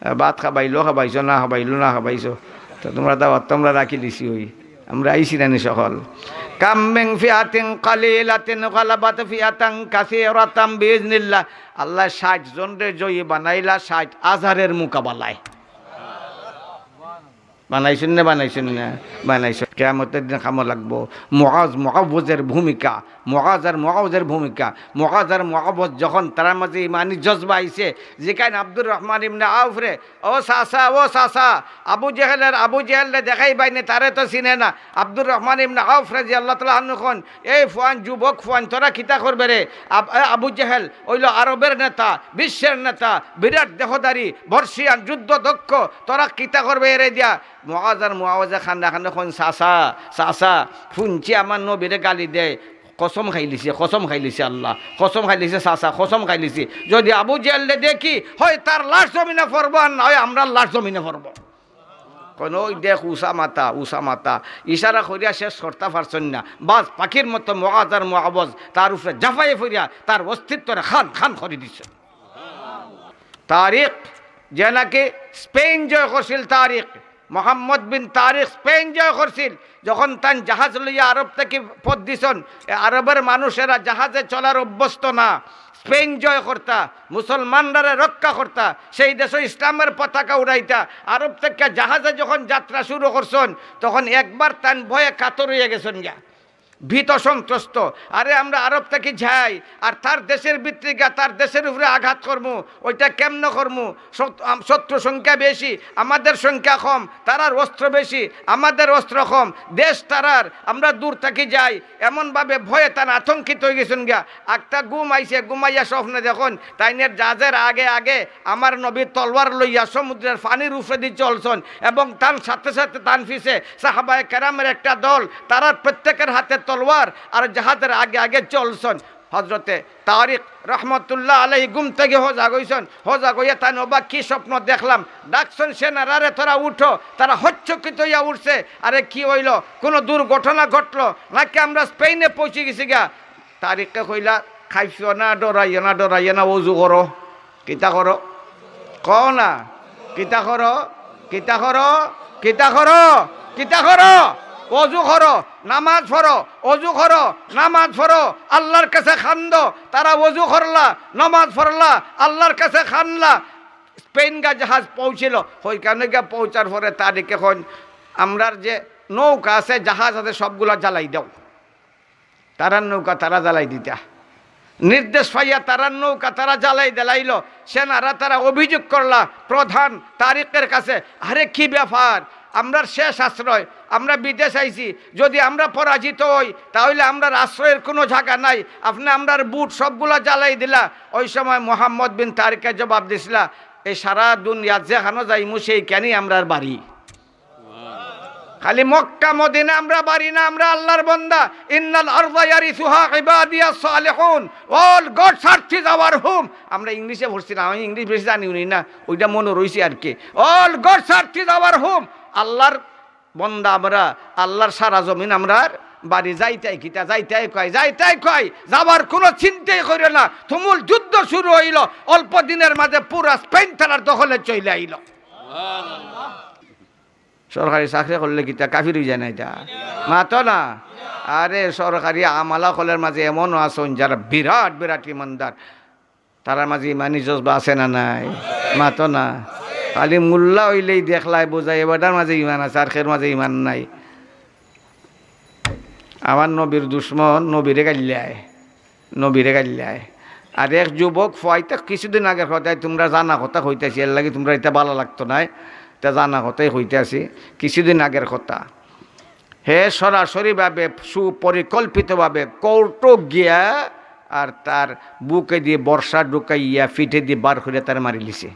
আহ, ভাত খাবাইলো খাবাইছো, না খাবাইলো না খাবাইছো, তো তোমরা দাওয়াত তো আমরা রাখি দিছি। ওই আমরা আইছি না নি সকল। কাম মিন ফিআতিন কালিলাতিন গালাবাত ফিআতান কাসীরাতাম বিইজনিল্লাহ। আল্লাহ ষাইট জনরে জয়ী বানাইলা ষাইট হাজারের মোকাবেলায়। বানাইছইন না, বানাইছইন না? বানাইছইন। কিয়ামতের দিন কামো লাগবো। মুআজ মুআওয়াজের ভূমিকা, মুআজ আর মুআওয়াজের ভূমিকা। মুআজ আর মুআওয়াজ যখন তারার মাঝে ইমানি জজবা আইছে, জিকাইন আব্দুর রহমান ইবনে আউফরে, "ও চাচা, ও চাচা, আবু জেহেলের, আবু জেহেলরে দেখাইবায় নি, তারে তো চিনে না।" আব্দুর রহমান ইবনে আউফ রাদিয়াল্লাহু তাআলা আনহু কইন, "এই ফুয়ান, যুবক ফুয়ান, তোরা কিতা করবে রে? আব-, এ আবু জেহেল অইলো আরবের নেতা, বিশ্বের নেতা, বিরাট দেহধারী, বর্ষিয়ান, যুদ্ধ দক্ষ, তোরা কিতা করবে এরে দিয়া?" মুআজ আর মুআওয়াজে কান্দা কান্দা কইন, "চাচা, চাচা, হুনছি আমার নবীরে গালি দেয়, কসম খাইলিছি, কসম খাইলিছি আল্লাহ, কসম খাইলিছি চাচা, কসম খাইলিছি, যদি আবু জেহেলরে দেখি, হয় তার লাশ জমিনে পড়বো, আর না হয় আমরার লাশ জমিনে পড়বো।" কইন, "ওই দেখ উসামাতা, উসামাতা।" ইশারা করিয়া শেষ করতা পারছইন না, বাজ পাখির মতো মুআজ আর মুআওয়াজ তার উপরে ঝাঁপাইয়া পড়িয়া তার অস্তিত্বরে খান খান করি দিছে। তারিক, যে নাকি স্পেন জয় করছিল, তারিক, মোহাম্মদ বিন তারিক স্পেন জয় করছিল, যখন তান জাহাজ লইয়া আরব থাকি পথ দিছইন, এ আরবের মানুষেরা জাহাজে চলার অভ্যস্ত না। স্পেন জয় করতা, মুসলমানরারে রক্ষা করতা, সেই দেশো ইসলামের পতাকা উড়াইতা, আরব থাকি জাহাজে যখন যাত্রা শুরু করছইন, তখন একবার তান ভয়ে কাতর হইয়া গেছইন গিয়া। ভীত সন্ত্রস্ত। আরে, আমরা আরব থাকি যাই, আর তার দেশের ভিতরে গিয়া তার দেশের উপরে আঘাত করমু, ওইটা কেমনে করমু? শত-, আম-, শত্রু সংখ্যা বেশি, আমাদের সংখ্যা কম, তারার অস্ত্র বেশি, আমাদের অস্ত্র কম, দেশ তারার, আমরা দূর থাকি যাই। এমনভাবে ভয়ে তান আতঙ্কিত হয়ে গেছইন গিয়া। একটা ঘুম আইছে, ঘুমাইয়া স্বপ্নে দেখইন, তাইনের জাহাজের আগে আগে আমার নবী তলোয়ার লইয়া সমুদ্রের পানির উপরেদি চলছইন এবং তান সাথে সাথে তান পিছে সাহাবায়ে কেরামের একটা দল, তারার প্রত্যেকের হাতে তলোয়ার আর জাহাজের আগে আগে চলছইন। হযরতে তারিক রহমতুল্লাহ আলাইহি ঘুম থাকি হজাগ হইছইন, হজাগ হইয়া তাইন, "ওবা, কি স্বপ্ন দেখলাম?" ডাকছইন সেনারারে, "তোরা উঠো।" তারা হচ্চকিত হইয়া উঠছে। "আরে, কি হইল? কোনো দুর্ঘটনা ঘটলো নাকি আমরা স্পেনে পৌঁছি গেছি গিয়া?" তারিকে কইলা, "খাইফিও না, ডরাইও না, ডরাইও না, অজু করো।" কিতা করো? কও না। কিতা করো? কিতা করো? কিতা করো? কিতা করো? অজু করো, নামাজ পড়ো, অজু করো, নামাজ পড়ো, আল্লাহর কাছে কান্দো। তারা অজু করলা, নামাজ পড়লা, আল্লাহর কাছে কান্দলা। স্পেন গা জাহাজ পৌঁছিল, ওইখানে গিয়া পৌঁছার পরে তারিকে কইন, "আমরার যে নৌকা আছে, জাহাজ আছে, সবগুলা জ্বালাই দাও।" তারার নৌকা তারা জ্বালাই দিতা। নির্দেশ পাইয়া তারার নৌকা তারা জ্বালাই দিলাইল। সেনারা তারা অভিযোগ করলা প্রধান তারিকের কাছে, "আরে, কি ব্যাপার? আমরার শেষ আশ্রয়, আমরা বিদেশ আইছি, যদি আমরা পরাজিত হই, তাহলে আমরার আশ্রয়ের কোনো জায়গা নাই, আপনে আমরার বুট সবগুলা জ্বালাই দিলা।" ওই সময় মোহাম্মদ বিন তারিকে জবাব দিছিলা, "এই সারা দুনিয়াত যেখানো যাইমু, সেইখানেই আমরার বাড়ি।" খালি মক্কা মদিনা আমরা বাড়ি না, আমরা আল্লাহর বান্দা। "ইন্নাল আরদা ইয়ারিসুহা ইবাদিয়াস সালিহুন।" All God's earth is our home। আমরা ইংলিশে পড়ছিলাম, আমি ইংলিশ বেশি জানিও নি না, ওইটা মনে রইছে আর কি। "All God's earth is our home।" আল্লাহর বান্দা আমরা, আল্লাহর সারা জমিন আমরার বাড়ি। যাইতাই কিতা, যাইতাই কয়, যাইতাই কয়, যাবার কোনো চিন্তাই করিও না। তুমুল যুদ্ধ শুরু হইল, অল্প দিনের মাঝে পুরা স্পেন তারার দখলে চলে আইল। সরকারি চাকরি করলে কিতা কাফির হয়ে যায় না এটা? মাতো না। আরে, সরকারি আমলা অকলর মাঝে এমনও আছইন যারা বিরাট বিরাট ইমানদার, তারার মাঝে ইমানি জজবা আছে না নাই? মাতো না। খালি মোল্লা হইলেই দেখলায় বুঝায় এবাটার মাঝে ইমান আছে, আর কেউর মাঝে ইমান নাই। আমার নবীর দুশমন নবীরে গাইল্লায়, নবীরে গাইল্লায়। আর এক যুবক ফুয়াইতে কিছুদিন আগের কথায়, তোমরা জানা কথা কইতাছি, এর লাগি তোমরা এটা ভালা লাগতো নায়, এটা জানা কথাই কইতাছি, কিছুদিন আগের কথা। হে সরাসরিভাবে, সুপরিকল্পিতভাবে কোর্টো গিয়া আর তার বুকেদি বর্শা ঢুকাইয়া, পিঠেদি বার করিয়া তারে মারিলিছে।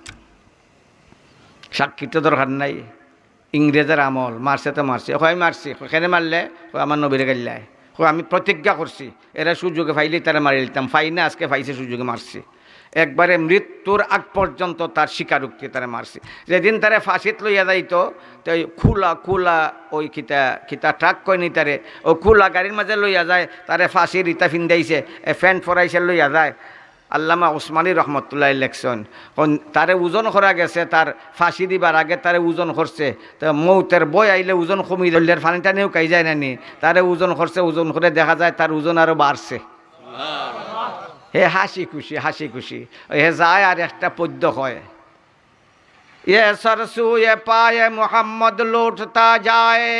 সাক্ষী তো দরকার নাই, ইংরেজের আমল, মারছে তো মারছে। কয়, "আমি মারছি।" কয়, "কেনে মারলে?" কয়, "আমার নবীরে গাইল্লায়।" কয়, "আমি প্রতিজ্ঞা করছি, এরা সুযোগে পাইলেই তারে মারি দিতাম, পাই না, আজকে পাইছে সুযোগে মারছি।" একবারে মৃত্যুর আগ পর্যন্ত তার স্বীকারোক্তি তারে মারছি। যেদিন তারে ফাঁসিত লইয়া যাইতো, তো ওই খোলা, খোলা ওই কিতা, কিতা ট্রাক কয়নি তারে, ও খোলা গাড়ির মাঝে লইয়া যায়, তারে ফাঁসির ইতা ফিন্দাইছে, এ, প্যান্ট ফরাইছে লইয়া যায়। আল্লামা উসমানী রহমতুল্লাহ লেখছইন, কোন তারে ওজন করা গেছে, তার ফাঁসি দিবার আগে তারে ওজন করছে। তো মৌতের ভয় আইলে ওজন কমি দিলে পানিটা নিউকাই যায় না নি? তারে ওজন করছে, ওজন করে দেখা যায় তার ওজন আরো বাড়ছে। হে হাসি খুশি, হাসি খুশি। হে যায় আর একটা পদ্য কয়, "ये सर सूए पाए मोहम्मद लौटता जाए।"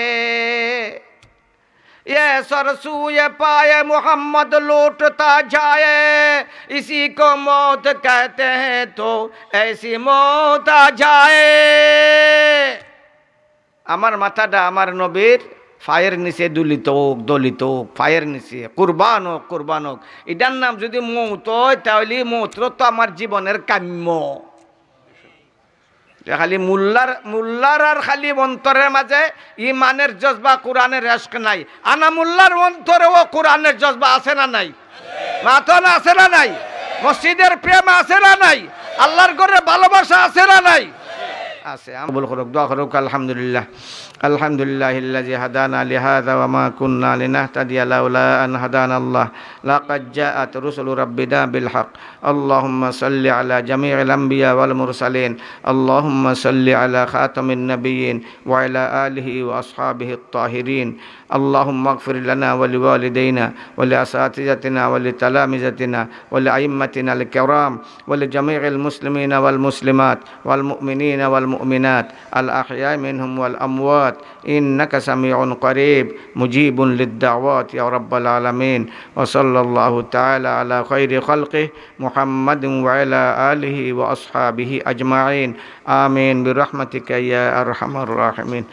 ये सर सूए पाए मोहम्मद लौटता जाए, इसी को मौत कहते हैं तो ऐसी मौत आ जाए। আমার মাথাটা আমার নবীর পায়ের নিচে দলিত হোক, দলিত হোক, পায়ের নিচে, কুরবান হোক, কুরবান হোক। এটার নাম যদি মৌত হয়, তাহলে এই মৌতটা তো আমার জীবনের কাম্য। যে খালি মোল্লার, মোল্লার আর খালি অন্তরের মাঝে ইমানের জজবা, কোরআনের ইশক নাই। আনা মোল্লার অন্তরেও কোরআনের জজবা আছে না নাই? মাতো না, আছে না নাই? মসজিদের প্রেম আছে না নাই? আল্লাহর ঘরে ভালোবাসা আছে না নাই? আছে। আমি কবুল করুক, দোয়া করুক। আলহামদুলিল্লাহ। الحمد لله الذي هدانا لهذا وما كنا لنهتدي لولا أن هدانا الله. لقد جاءت رسل ربنا بالحق. اللهم صل على جميع الأنبياء والمرسلين. اللهم صل على خاتم النبيين وعلى آله وأصحابه الطاهرين. اللهم اغفر لنا ولوالدينا ولأساتذتنا ولتلامذتنا ولأئمتنا الكرام ولجميع المسلمين والمسلمات والمؤمنين والمؤمنات الأحياء منهم والأموات إنك سميع قريب مجيب للدعوات يا رب العالمين. وصلى الله تعالى على خير خلقه محمد وعلى آله وأصحابه أجمعين. آمين برحمتك يا أرحم الراحمين.